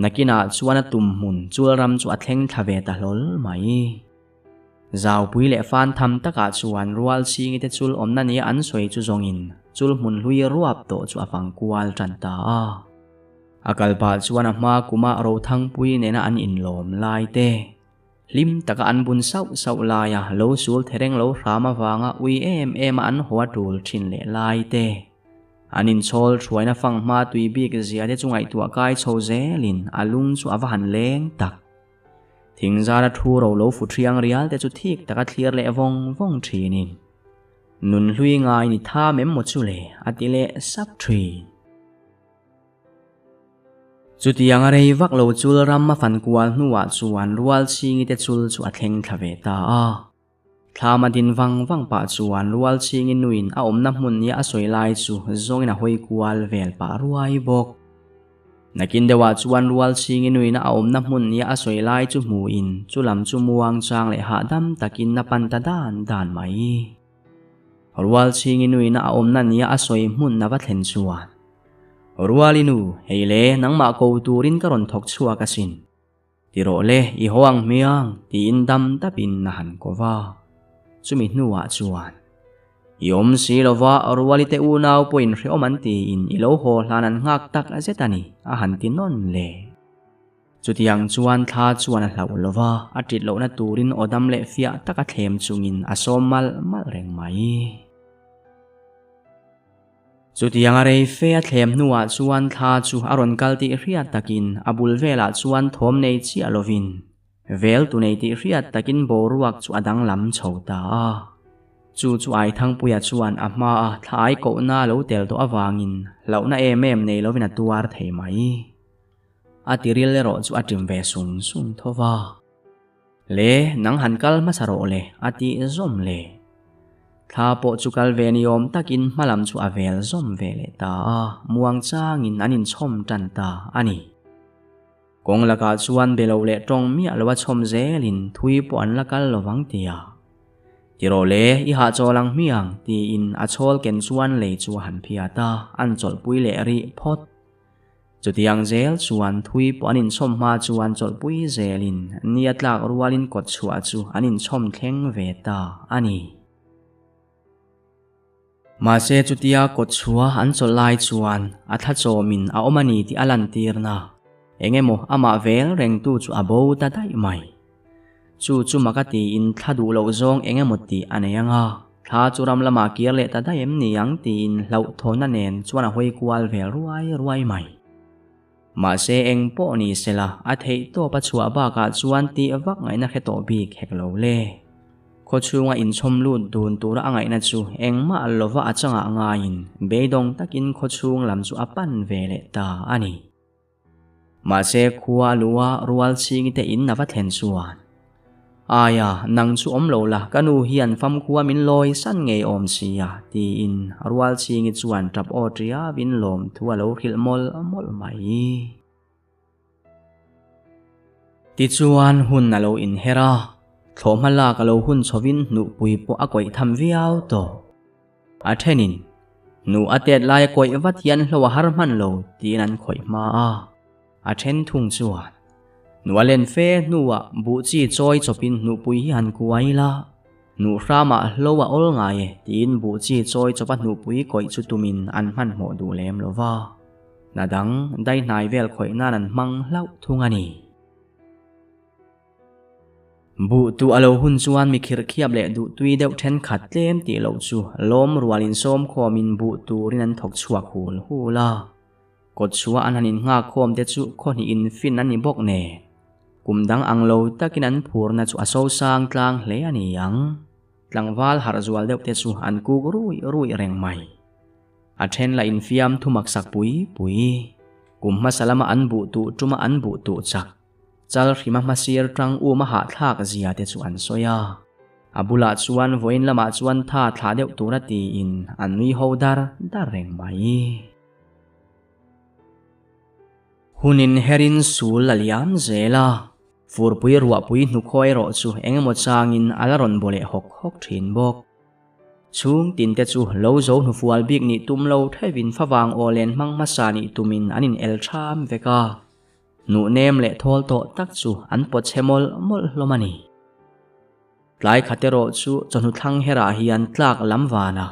Nakinah chuan a tum hmun chul ram chu a thleng thla ve ta hlawl mai. Zaupui leh fan tham takah chuan rual chhingi te chul awmna nia an sawi chu zawngin chul hmun hlui ruap tawh chu a fang kual tan ta a. A kal pah chuan a hma kuma Rothangpui nena an inlawm lai te, hlim taka an bun sauh sauh laia lo sul thereng lo hram avanga ui em em a an haw a tul thin leh lai te, An inchhawl hruaina fang hma tui bik zia te chu ngaihtuah kai chho zelin a lung chu a va han leng tak. Thingzara thu ro lo fu thiang rial te chu thik taka thlir leh vawng vawng thinin nun hlui ngai ni tham em maw chu le a ti leh sap thin. Chutiang a rei vak lo chul ram a fan kual hnuah chuan rual chhingi te chul chu a thleng thla ve ta a. Thlam a din vang vang pah chuan rual chhingin nuin a awmna hmun nia a sawi lai chu zawngin a hawi kual vel pah ruai bawk. Nakin deuhah chuan rual chhingin nuin a awmna hmun nia a sawi lai chu hmuin chu lam chu muang chang leh hahdam takin a pan ta dan dan mai. Rual chhingin nuin a awmna nia a sawi hmun a va thlen chuan, Ruali nu, hei le nangmah ko turin ka rawn thawk chhuak asin. Ti rawh le, i haw ang hmiang, tiin dam dapin a han ko va. Chumi hnuah chuan, I awm si lova, Ruali te unau pawhin hrehawm an tiin i lo haw hlan an nghak tak zet a ni, a han ti nawn le. Chutiang chuan thla chuan a hlauh lova, a ṭit lohna turin aw dam leh fiah taka thlem chungin a sawm malh malh reng mai. Chutiang a rei fe a thlem hnuah chuan thla chu a rawn kal tih hriat takin a bul velah chuan thawm nei chiah lovin vel tu nei tih hriat takin boruak chu a danglam chho ta a. Chu chu Aithangpuia chuan a hmaa thla ai kohna a lo tel tawh avangin hlauhna em em nei lovin a tuar thei mai. A tiril erawh chu a ṭim ve sung sung tho va. Le, nang han kal hmasa rawh le, a ti zawm le. Thla pawh chu kal ve ni awm takin hma lam chu a vel zawm ve leh ta a, muang changin an inchhawm tan ta a ni. Kawng lakah chuan be lo leh tawng miah lo a chhawm zelin thui pawh an la kal lovang tia. Ti rawh le, i hahchawl ang hmiang, tiin a chhawl ken chuan lei chu a han phiat a, an chawlhpui leh rih phawt. Chutiang zel chuan thui pawh an inchhawm hma chuan chawlhpui zelin nia tlak rualin kawt chhuah chu an inchhawm thleng ve ta a ni. Mahse chutia kawt chhuah an chawlh lai chuan a thla chawmin a awm a ni tih a lantirna eng emaw amah vel rengtu chu a bo ta daih mai. Chu chu mak a tiin thla duh loh zawng eng emaw tih a nei ang a, thla chu ram lamah kir leh ta daih em ni ang tiin hlauhthawna nen chuan a hawi kual vel ruai ruai mai. Mahse eng pawh ni sela a theih tawp a chhuah bakah chuan tih vak ngaihna hre tawh bik hek lo le. Khawchhunga inchhawm lut dun tura a ngaihna chu engmah lova a changah ngaiin beidawng takin khawchhung lam chu a pan ve leh ta a ni. Mahse khua lua rual chhingi te in a va thlen chuan, Aia, nang chu awm lo la, ka nu hian famkhua min lawi san ngei awm sia, tiin rual chhingi chuan tap aw ṭiavin lawmthu a lo hrilh mawlh mawlh mai. Tichuan hun a lo inher a, thlawhhma lak a lo hun chhovin hnuhpui pawh a kawih tham viau tawh. A thenin, Nu a tet laia kawih vat hian hlo a har hman lo, tiin an khawih hma a. A then thung chuan, Nu a len fe hnuah buh chi chawi chawpin hnuhpui hi han kuai ila, nu hramah hlo a awl ngai e, tiin buh chi chawi chawpa hnuhpui kawih chu tumin an hmanhmawh duh lem lo va. Hna dang daihnai vel khawih nan an hmang hlauh thung a ni. Buh tu a lo hun chuan mi khirhkhiap leh duhtui deuh thenkhat tlem tih loh chu lawm rual insawm khawmin buh turin an thawk chhuak hul hul a. Kawt chhuah an han innghak khawm te chu khaw hnih in fin an ni bawk nen. Kum dang ang lo takin an phurna chu a sosang tlang hle a ni ang. Tlangval harh zual deuh te chu an kuk ruih ruih reng mai. A then lah infiam thu maksak pui pui. Kum hmasa lama an buh tuh tuma an buh tuh chak. Chal hrima hmasir tang um a hahthlak zia te chu an sawi a. A bulah chuan vawiin lamah chuan tha thlah deuh tura tiin an nui ho dar dar reng mai. Hun inherin sul a liam zel a, furpui ruahpui hnukhaw erawh chu eng emaw changin a la rawn baw leh hawk hawk thin bawk. Chhung tinte chu lo zo hnufual bik nih tum lo thevin favang aw len hmang hmasa nih tumin an in el tham vek a. Hnuh nem leh thawl tawh tak chu an pawt chhe mawlh mawlh hlawm a ni. Tlai khat erawh chu chawhnu thlang herah hian tlak lam vana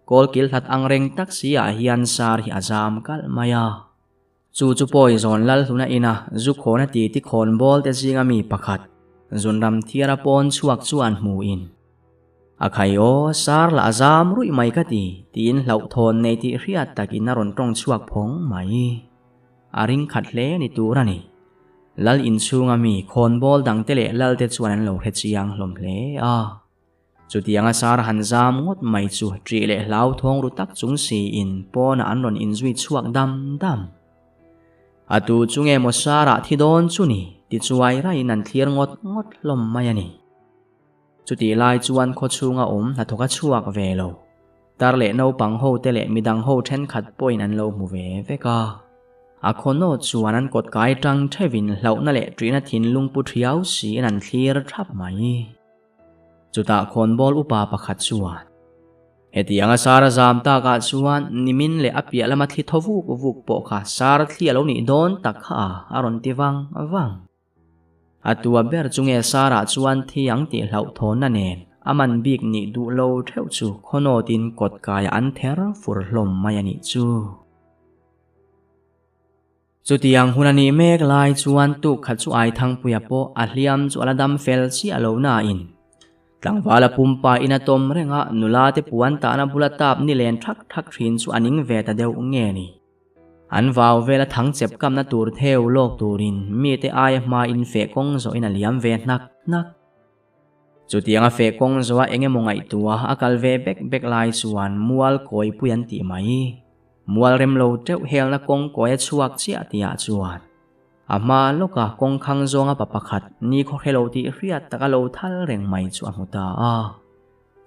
kawlkil hlat ang reng tak si ah hian sar hi a zam kalh mai a. Chu chu pawi zawn lal hluna ina zu khawna ti ti khawn bawl te zinga mi pakhat zunram thiara pawn chhuak chuan hmuin a khai aw sar lah a zam ruih mai ka ti tiin hlauhthawn nei tih hriat takin a rawn tawng chhuak phawng mai. A ring khat hle ni tur a ni. Lal inchhunga mi khawnbawl dangte leh lalte chuan an lo hre chiang hlawm hle a. Chutianga sar han zam ngawt mai chu ṭih leh hlauthawng ru tak chung siin pawnah an rawn inzui chhuak dam dam. A tu chu nge maw sarah thi dawn chu ni ti chuai raiin an thlir ngawt ngawt hlawm mai a ni. Chutih lai chuan khawchhunga awm hnathawk a chhuak ve lo. Tar leh naupang ho te leh midang ho thenkhat pawhin an lo hmu ve vek a. A khaw chuan an kawt kai tang thevin hlauhna leh ṭihna thinlung pu ṭhiau siin an thlir thap mai. Chutah khawnbawl upa pakhat chuan, Hetianga sar a zam takah chuan nimin leh a piah lama thli thaw vuk vuk pawh kha sar thli a lo nih dawn tak kha a, a rawn ti vang vang. A tua ber chu nge Sarah chuan thi ang tih hlauhthawnna nen a man bik nih duh lo theuh chu khawnawtin kawt kaiah an ther fur hlawm mai a nih chu. Chutiang hun a nih mek lai chuan tuk khat chu Aithangpuia pawh a hliam chu a la dam fel chiah lo nain tlangval a pumpa in a tawm reng a, nula te puan tahna bula tap ni len thak thak thin chu a ning ve ta deuh nge ni. An vau vela thang chep kamna tur theu lawk turin mite aia hmain feh kawng zawhin a liam ve hnak hnak. Chutianga feh kawng zawha eng emaw ngaihtuah a kal ve bek bek lai chuan mual kawipui an tih mai. Mual rem lo teuh helna kawng kawi a chhuak chiah tihah chuan a hma lawka kawng khang zawnga pa pakhat nikhaw hre lo tih hriat taka lo thal reng mai chu a hmu ta a.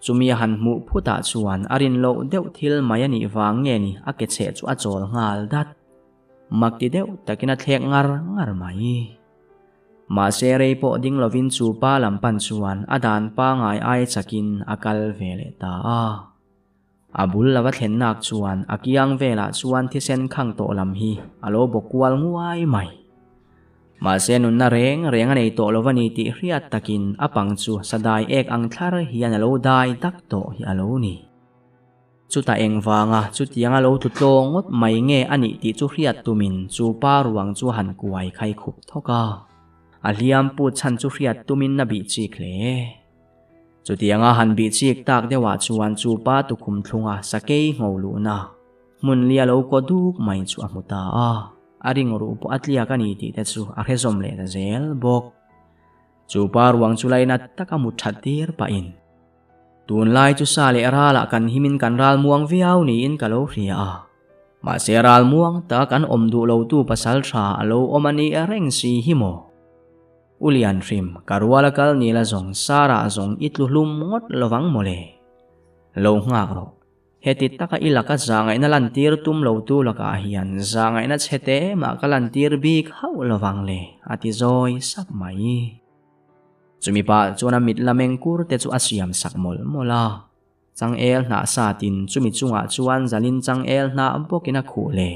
Chumi a han hmuh phutah chuan a rin loh deuh thil mai a nih vang nge ni a ke chheh chu a chawl nghal dat. Mak ti deuh takin a thlek ngar ngar mai. Mahse rei pawh ding lovin chu pa lam pan chuan a dan pangai ai chakin a kal ve leh ta a. A bul lova thlennak chuan a kiang velah chuan thisen khang tawh lam hi a lo bawk kual nguai mai. Mahse nunna reng reng a nei tawh lo a ni tih hriat takin a pang chu sadai ek ang thlar hian a lo dai dak tawh hi a lo ni. Chutah engvanga chutianga lo tlu tlawng ngawt mai nge a nih tih chu hriat tumin chu pa ruang chu a han kuai khai khup thawk a. A hliam put chhan chu hriat tumin a bih chik hle. Chutianga han bih chik tak deuhah chuan chu pa tukhum thlunga sakei ngho luhna hmun lia lo kaw duk mai chu a hmu ta a, a ring ruh pawh a tliak a ni tih te chu a hre zawm leh ta zel bawk. Chu pa ruang chu lainat taka mut that tir pahin, Tunlai chu sa leh ralah kan himin kan ral muang viau niin ka lo hria a, mahse ral muang taka kan awm duh lotu pasal tha a lo awm a ni reng si hi maw? U Lian hrim, ka rual a kal nila zawng Sarah zawng i tlu hlum ngawt lovang mawle. Lo nghak rawh. Heti taka i laka zahngaihna lantir tum lo tu lakah hian zahngaihna chhe te mah ka lantir bik hauh lovang le, a ti zawi sap mai. Chumi pah chuan a mit la meng kur te chu a siam sak mawlh mawlh a. Changel hnah satin chumi chungah chuan zalin changel hnah bawkin a khuh le.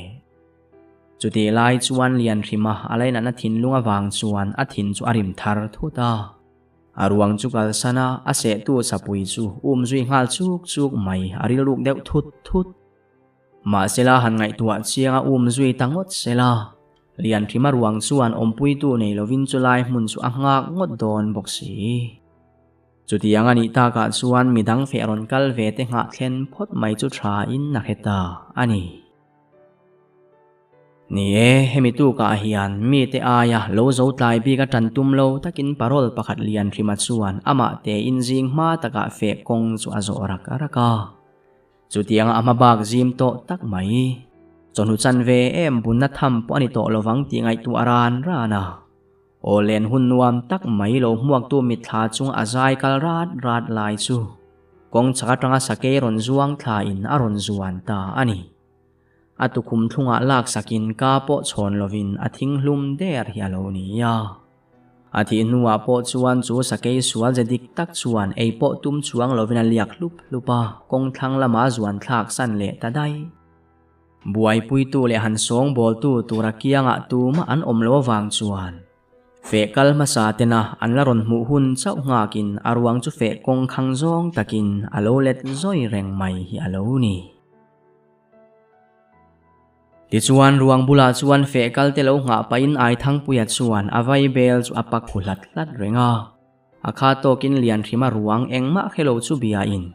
Chutih lai chuan Lianhrima a lainatna thinlung avang chuan a thin chu a rim thar thut a. A ruang chu kalsan a, a sehtu sapui chu um zui nghal chuk chuk mai, a rilruk deuh thut thut. Mahsela han ngaihtuah chiang a um zui ta ngawt sela, Lianhrima ruang chuan awmpuitu nei lovin chulai hmun chu a nghak ngawt dawn bawk si. Chutiang a nih takah chuan midang feh rawn kal ve te nghah thlen phawt mai chu tha in a hre ta a ni. Ni e, hemi tukah hian mite aia lo zo tlai bik a tan tum lo takin parole pakhat lian hrima chuan amah tein zing hma takah feh kawng chu a zawh rak rak a. Chutianga a hma bak zim tawh tak mai. Chawhnu chanve em bunna tham pawh a ni tawh lovang tih ngaihtuah ran ran a. Aw len hun nuam tak mai lo hmuaktu mitthla chunga a zai kal rat rat lai chu kawng chhak atanga sakei rawn zuang thlain a rawn zuan ta a ni. A tukhum thlungah laksakin ka pawh chhawn lovin a thinghlum der hi a lo ni a. A thih hnuah pawh chuan chu sakei sual ze dik tak chuan ei pawh tum chuang lovin a liak hlup hlup a, kawng thlang lama zuan thlak san leh ta daih. Buaipuitu leh han sawngbawltu tura kiangah tumah an awm lo avang chuan feh kal hmasa tena an la rawn hmuh hun chauh nghakin a ruang chu feh kawng khang zawng takin a lo let zawi reng mai hi a lo ni. Tichuan ruang bulah chuan feh kal te lo nghah pahin Aithangpuia chuan a vaibel chu a pak khu hlat hlat reng a. A kha tawkin Lianhrima ruang engmah hre lo chu biain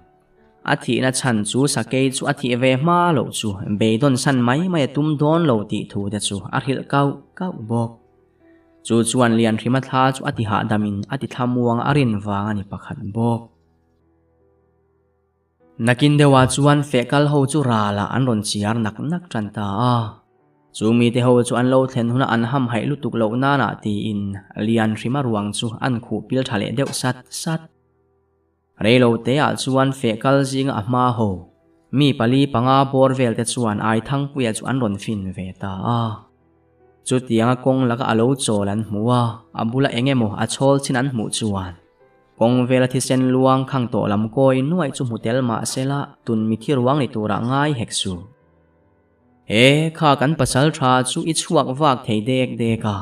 A thihna chhan chu sakei chu a thih ve hma loh chu beidawn san mai mai a tum dawn lo tih thu te chu a hrilh kauh kauh bawk. Chu chuan Lianhrima thla chu a ti hahdamin a ti thlamuang a rin vang a ni pakhat bawk. Nakin deuhah chuan feh kal ho chu ralah an rawn chiar nak nak tan ta a. Chu mite ho chu an lo thlen huna an hamhaih lutuk loh nanah tiin Lianhrima ruang chu an khuh pil tha leh deuh sat sat. Reilo teah chuan feh kal zinga a hma ho, mi pali panga bawr vel te chuan Aithangpuia chu an rawn fin ve ta a. Chutianga kawng laka a lo chawl an hmu a, a bula eng emaw a chhawl chin an hmuh chuan kawng vela thisen luang khang tawh lam kawi nuaih chu hmu tel mah sela tun mi thi ruang ni turah ngai hek suh. E, kha kan pasal tha chu i chhuak vak thei dek dek a,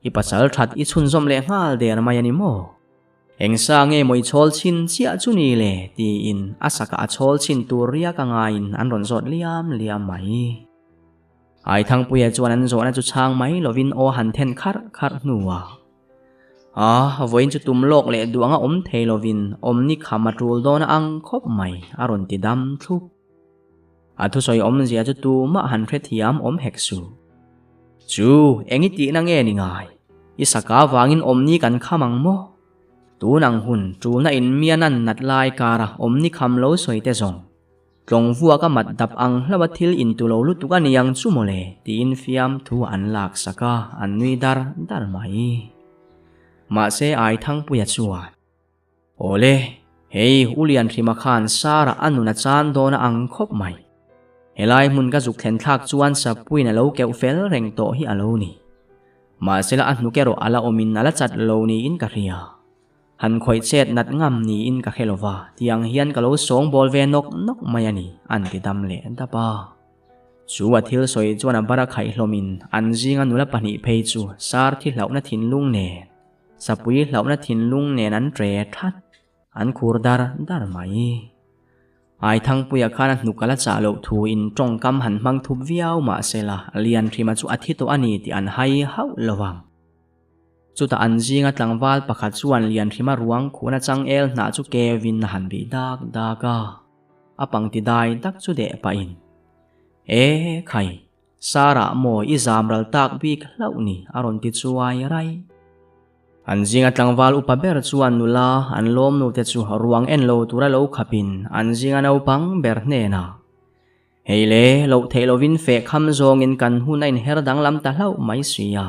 i pasal that i chhunzawm leh nghal der mai a ni maw? Eng sa nge maw i chhawl chhin chiah chu ni le? tiin a sakah a chhawl chhin tur riak a ngaiin an rawn zawt liam liam mai. Aithangpuia chuan an zawhna chu chhang mai lovin aw han then kharh kharh hnuah, A, vawiin chu tum lawk leh duh anga awm thei lovin awmni kham a tul dawn a ang khawp mai, a rawn ti dam thlup. A thusawi awmzia chu tumah han hrethiam awm hek suh. Chu, eng i tihna nge ni ngai? I saka vangin awmni kan kham ang maw? Tun ang hun, tulna in mian an nat lai kara awmni kham lo sawi te zawng. Tlawng vuak a mat dap ang hlauh a thil intu lo lutuk a ni ang chu mawle, tiin fiam thu an lak sak a, an nui dar dar mai. Mahse Aithangpuia chuan. Awle, hei U Lianhrima khan Sarah a nun a chan dawn a ang khawp mai. Helai hmun ka zuk thlen thlak chuan Sapuiin a lo keuh fel reng tawh hi a lo ni. Mahsela a hnuk erawh a la awmin a la chat lo niin ka hria. Han khawih chet nat ngam niin ka hre lova, tiang hian ka lo sawngbawl ve nawk nawk mai a ni, an ti dam leh dap a. Chu a thil sawi chuan a bar a khaihlawmin an zinga nula pahnih phei chu Sar thi hlauhna thinlung nen Sapui hlauhna thinlung nen an tre that, an khur dar dar mai. Aithangpuia khan a hnuk a la chah loh thu in tawngkam han hmang thup viau mah sela Lianhrima chu a thi tawh a ni tih an hai hauh lo ang. Chutah an zinga tlangval pakhat chuan Lianhrima ruang khuhna changel hnah chu kevin a han bih dak dak a, a pangti dai dak chu deh pahin, E khai! Sarah maw i zam ral tak bik hlauh ni a rawn ti chuai rai. An zinga tlangval upa ber chuan nula an lawm nu te chu ruang en lo tura lo khapin an zinga naupang ber hnenah, Hei le, loh theih lovin feh kham zawngin kan hun a inher danglam ta hlauh mai si a.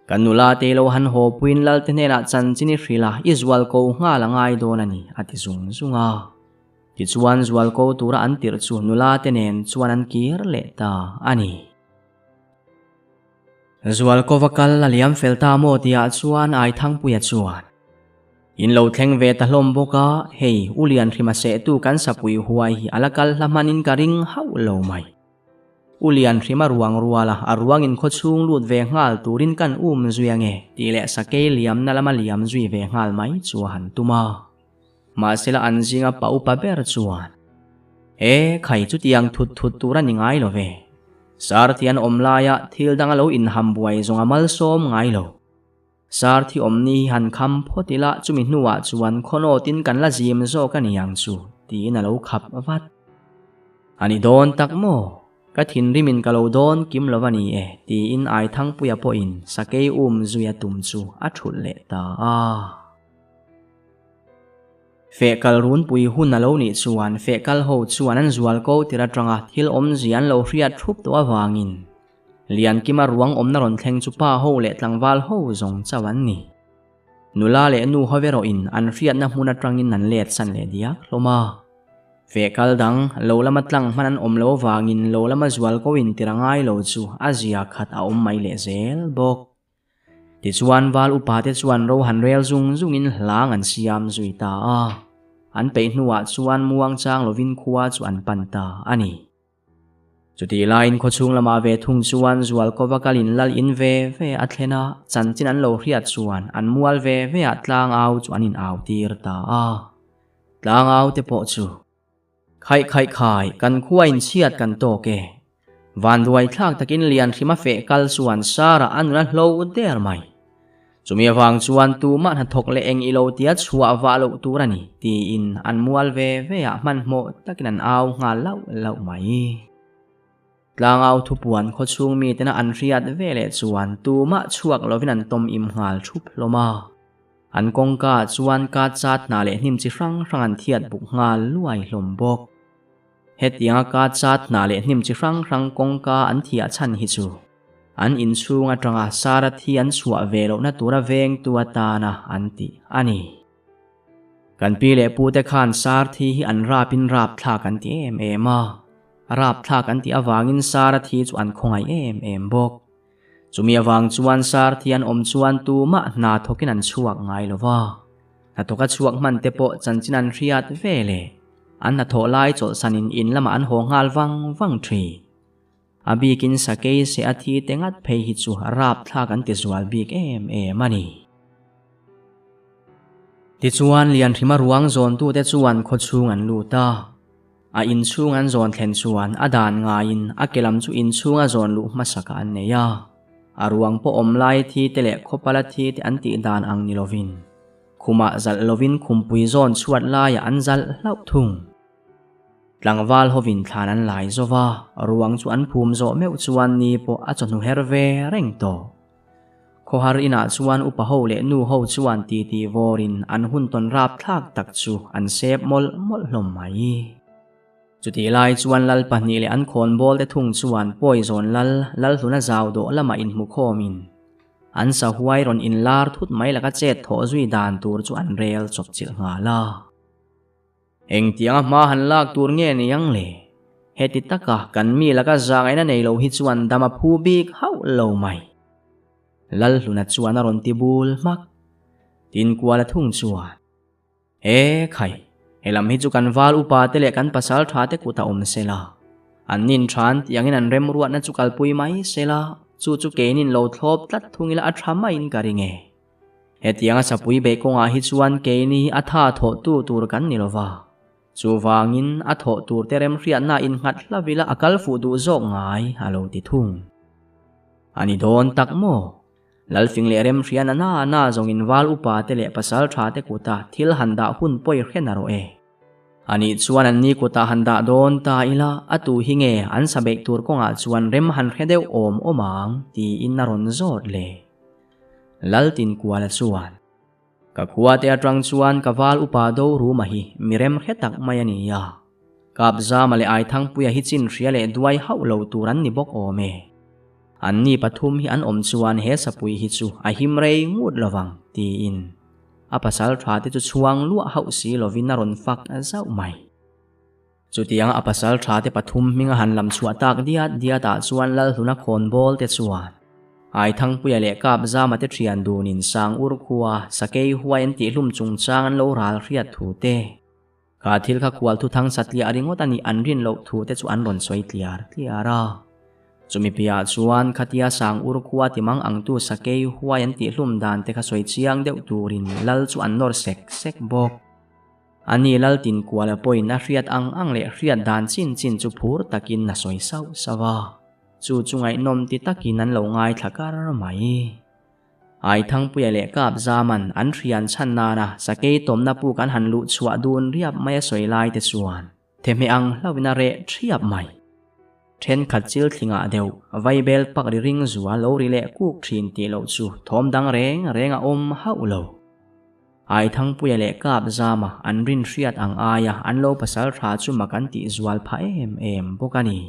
Kan nula te lo han haw puiin Lalte hnenah chanchin i hrilh a, i zual ko nghal a ngai dawn a ni, a ti zung zung a. Tichuan zualko tura an tirh chu nula te nen chuan an kir leh ta a ni. Zualko va kal a liam fel ta maw tihah chuan Aithangpuia chuan, In lo thleng ve ta hlawm bawk a, hei U Lianhrima sehtu kan sapui huai hi a la kal hla hmanin ka ring hauh lo mai. U Lianhrima ruang ruala a ruangin khawchhung lut ve nghal turin kan um zui ange tih leh sakei liamna lama liam zui ve nghal mai chu a han tum a. Mahsela an zinga pa upa ber chuan, E, khai chutiang thut thut tur a ni ngai lo ve. Sarthi an awm laia thil dang a lo inham buai zawng a malsawm ngai lo. Sarthi awmni hi han kham phawt ila chumi hnuah chuan khawnawtin kan la zim zawk a ni ang chu, tiin a lo khap vat. A ni dawn tak maw? Ka thinrimin ka lo dawn kim lo a ni e, tiin Aithangpuia pawhin sakei um zui a tum chu a thulh leh ta a. Feh kal runpui hun a lo nih chuan feh kal ho chuan an zual ko tir atanga thil awmzia an lo hriat thup tawh avangin Liankima ruang awmna rawn thleng chu pa ho leh tlangval ho zawng chauh an ni. Nula leh nu ho erawhin an hriatna hmun atangin an let san leh diak hlawm a. Feh kal dang lo lama tlang hman an awm lo avangin lo lama zual ko in tir a ngai lo chu a zia khat a awm mai leh zel bawk. Tichuan val upate chuan ro han rel zung zungin hlang an siam zui ta a, an peih hnuah chuan muang chang lovin khua chu an pan ta a ni. Chutih laiin khawchhung lamah ve thung chuan Zualkova kalin lal in ve ve a thlen a, chanchin an lo hriat chuan an mual ve ve ah tlangau chu an in au tir ta a. Tlangau te pawh chu. Khaih khaih khai, kan khua in chhiat kan tawk e. Vanduai thlak takin lian hrima feh kal chuan Sarah a nun a hlo der mai. Chumi avang chuan tumah hnathawk leh eng ilo tia chhuah vah loh tur a ni, tiin an mual ve ve ah hmanhmawh takin an au nghal lauh lauh mai. Tlangau thupuan khawchhung mitena an hriat ve leh chuan tumah chhuak lovin an tawm im nghal thup hlawm a. An kawngka ah chuan ka chat hna leh hnim chi hrang hrang an thiat buk nghal luai hlawm bawk. Hetianga ka chat hna leh hnim chi hrang hrang kawngka an thiah chhan hi chu an inchhung atanga Sara thi an chhuah ve lohna tura vengtu atana an tih a ni. Kan pi leh pute khan Sar thi hi an rapin rap thlak an ti em em a, rap thlak an tih avangin Sara thi chu an khawngaih em em bawk. Chumi avang chuan Sar thi an awm chuan tumah hna thawkin an chhuak ngai lo va, hnathawka chhuak hman te pawh chanchin an hriat ve leh an hnathawh lai chawlhsanin in lamah an haw nghal vang vang thin. A bikin sakei se a thi te ngat phei hi chu rapthlak an ti zual bik em em a ni. Tichuan Lianhrima ruang zawntute chuan khawchhung an lut a. A inchhung an zawn thlen chuan a dan ngaiin a ke lam chu inchhung a zawn luh hmasakah an nei a. A ruang pawh awm lai thi te leh khawpala thi te an tih dan ang ni lovin khumah zalh lovin khumpui zawn chhuat laiah an zalh hlauh thung. Tlangval hovin thlan an lai zo va, ruang chu an phum zawh meuh chuan ni pawh a chawhnu her ve reng tawh. Khawhar inah chuan upa ho leh nu ho chuan titi vawrin an hun tawn rapthlak tak chu an sep mawlh mawlh hlawm mai. Chutih lai chuan lal pahnih leh an khawnbawl te thung chuan Pawizawn lal, Lalhluna zau dawh lamah inhmukhawmin an sahuai rawn inlar thut mai laka chet thawh zui dan tur chu an rel chawpchilh nghal a. Engtianga hma han lak tur nge ni ang le? Heti taka kan mi laka zahngaihna nei lo hi chuan dam a phu bik hauh lo mai. Lalhluna chuan a rawn ti bul hmak. Tinkuala thung chuan, E khai, helam hi chu kan val upa te leh kan pasal tha te kut a awm sela. An nin than tiangin an remruatna chu kalpui mai sela, chu chu keinin lo thlawp tlat thung ila a tha maiin ka ring e. Hetianga sapui beih kawngah hi chuan keini a tha thawhtu tur kan ni lova, chuvangin a thawh tur te remhriatna innghat hlavila a kal fuh duh zawk ngai a lo ti thung. A ni dawn tak maw? Lalfing leh remhriatna na na zawngin val upa te leh pasal tha te kuta thil han dah hun pawi hre na rawh e. A nih chuan an ni kutah han dah dawn ta ila a tu hi nge an sa beih tur kawngah chuan rem han hre deuh awm awm ang tiin a rawn zawt le. Laltinkuala chuan, Ka khuate atang chuan ka val upa do ruma hi mi rem hre tak mai a ni a. Kapzama leh Aithangpuia hi chin hria leh duai hauh lo tur an ni bawk awm e. An ni pathum hi an awm chuan he sapui hi chu a him rei ngut lovang, tiin a pasal tha te chu chhuang luah hauh si lovin a rawn fak zauh mai. Chutianga a pasal tha te pathum hminga han lam chhuah tak diat diat ah chuan Lalhluna khawnbawl te chuan Aithangpuia leh Kapzama te thian dunin Sangur khua Sakei huai an tihhlum chungchang an lo ral hriat thu te, kha thil kha khual thuthang satliah ringawt a nih an rin loh thu te chu an rawn sawi tliar tliar a. Chumi piah chuan khatia Sangur khua timang angtu Sakei huai an tihhlum dan te kha sawi chiang deuh turin Lal chu an nawr sek sek bawk. A ni Laltinkuala pawhin a hriat ang ang leh hriat dan chin chin chu phur takin a sawi sauh sauh a, chu chu ngaihnawm ti takin an lo ngaithla kar mai. Aithangpuia leh Kapzaman an hrian chhan nana sakei tawmna puk an han luh chhuah dun riap mai a sawi lai te chuan thehmeh ang hlauhin a reh thiap mai. Thenkhat chil thlingah deuh vaibel pak ri ring zua lo ri leh kuk thin tih loh chu thawm dang reng reng a awm hauh lo. Aithangpuia leh Kap Zama an rin hriat ang aia an lo pasal tha chu mak an tih zual phah em em bawk a ni.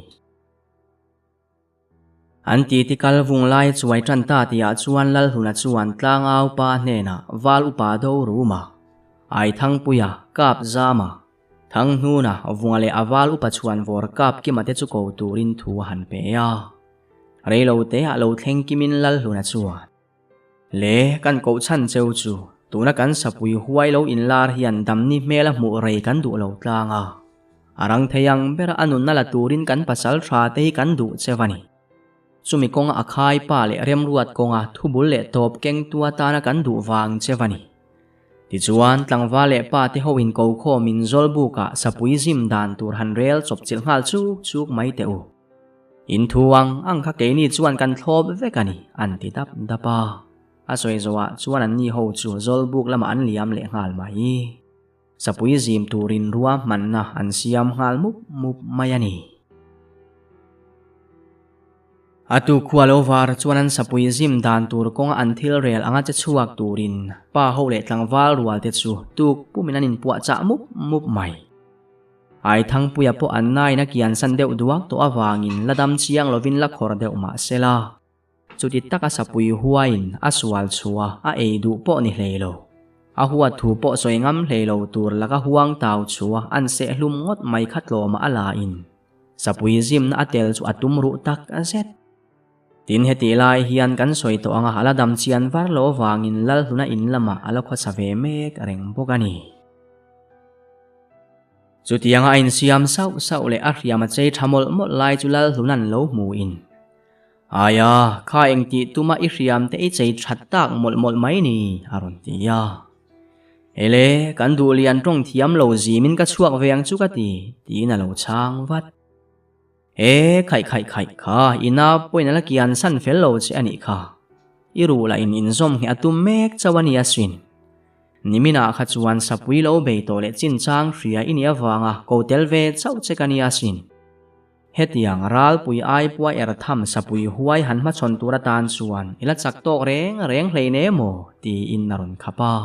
An titi kal vung lai chuai tan ta tihah chuan Lalhluna chuan tlangau pa hnenah Val upa do ruma Aithangpuia, Kap Zama, Thanghnuna, Vunga leh a val upa chhuan vawr kap kima te chu ko turin thu a han pe a. Reilote ah lo thleng kimin Lalhluna chuan, Le, kan koh chhan cheu chu, tuna kan sapui huai lo inlar hian damni hmel a hmuh rei kan duh lo tlang a. A rang thei ang bera a nunna la turin kan pasal tha te hi kan duh cheu a ni. Chumi kawnga a khai pa leh remruat kawnga thubul leh tawp kengtu atana kan duh vang cheu a ni. Tichuan, tlangval leh pa te ho in ko khawmin Zawlbukah sapui zim dan tur han rel chawp chilh nghal chuk chuk mai teh u. In thu ang ang kha keini chuan kan thlawp vek a ni, an ti dap dap a. A sawi zawhah chuan anni ho chu Zawlbuk lamah an liam leh nghal mai. Sapui zim turin ruahmanna an siam nghal mup mup mai a ni. A tu khua lo var chuan an sapui zim dan tur kawnga an thil rel anga che chhuak turin pa ho leh tlangval rual te chu tuk pumin an inpuahchah mup mup mai. Aithangpuia pawh an nain a kiansan deuh duak tawh avangin la dam chiang lovin la khawr deuh mah sela. Chuti taka sapui huaiin a sual chhuah a ei duh pawh ni hlei lo. A huat thu pawh sawi ngam hlei lo tur laka huang tau chhuah an seh hlum ngawt mai kha tlawmah a la in. Sapui zimna a tel chu a tum ruh tak zet. Tin hetih lai hian kan sawi tawh anga a la dam chian var lo avangin Lalhluna in lamah a la khawsa ve mek reng bawk a ni. Chutianga a insiam sauh sauh leh a hriam a chei tha mawlh mawlh lai chu Lalhluna'n lo hmuin Aia, kha eng tih tuma i hriam te i chei that tak mawlh mawlh mai ni, a rawn ti a. Ele, kan duh lian tawng thiam lo zimin ka chhuak ve ang chu ka ti, tiin a lo chhang vat. E, khaih khaih khaih kha, i na pawhin a la kian san fel lo che a nih kha. I ruh lah in inzawm ngheh a tum mek chauh a ni asin. Niminah kha chuan sapui lo bei tawh leh chinchang hria i nih avanga ko tel ve chauh che ka ni asin. Hetiang ralpui aipua er tham sapui huai han hmachhawn tur atan chuan i la chak tawk reng reng hlein em aw? tiin a rawn khap a.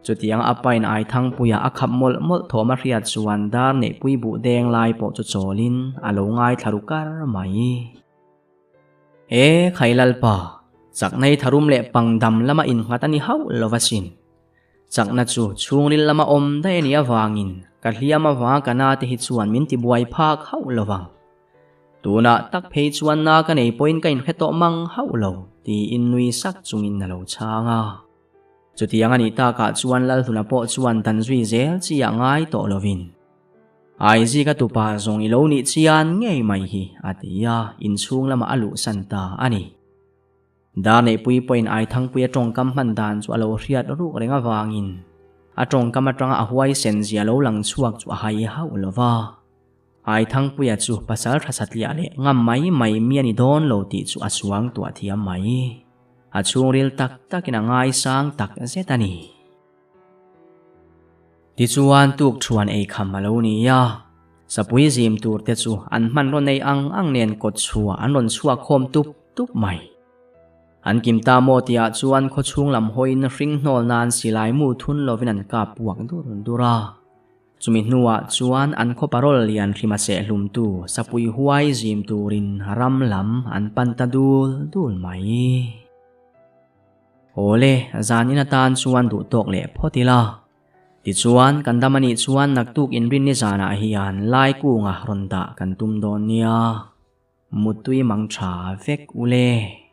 Chutiang a pain Aithangpuia a khap mawlh mawlh thawm a hriat chuan dar neihpui buh deng lai pawh chu chawlin a lo ngaithla ru kar mai. E Khailalpa, chaknei tharum leh pangdam lama innghat a ni hauh lo asin. Chakna chu chhungril lama awm daih a nih avangin ka hliam avanga ka na te hi chuan min tibuai phak hauh lo vang. Tunah tak phei chuan na ka nei pawhin ka inhre tawh mang hauh lo tiin nui sak chungin a lo chhang a. Chutiang a nih takah chuan Lalhluna pawh chuan dan zui zel chi a ngai tawh lovin Aizika tupa zawng i lo nih chian ngei mai hi a ti a, inchhung lamah a luhsan ta a ni. Dar neihpui pawhin Aithangpuia tawngkam hman dan chu a lo hriat ruk reng avangin a tawngkam atanga a huaisen zia lo lang chhuak chu a hai hauh lo va. Aithangpuia chu pasal tha satliah leh ngam mai mai mi a ni dawn lo tih chu a suang tuah thiam mai. A chhungril tak takin a ngaisang tak zet a ni. Tichuan tukṭhuan ei kham a lo ni a, sapui zim tur te chu an hmanraw nei ang ang nen kawt chhuah an rawn chhuak khawm tup tup mai. An kim ta maw tihah chuan khawchhung lam hawiin hring hnawl nan silai mu thun lovin an kap puak dur dur a. Chumi hnuah chuan an khaw parawl lian hrima sehlumtu sapui huai zim turin ram lam an pan ta dul dul mai. Awle, zanin atan chuan duh tawk leh phawt ila. Tichuan, kan dam anih chuan naktuk inrinni zanah hian lai kunga rawn dah kan tum dawn nia. Muttui mang tha vek ule.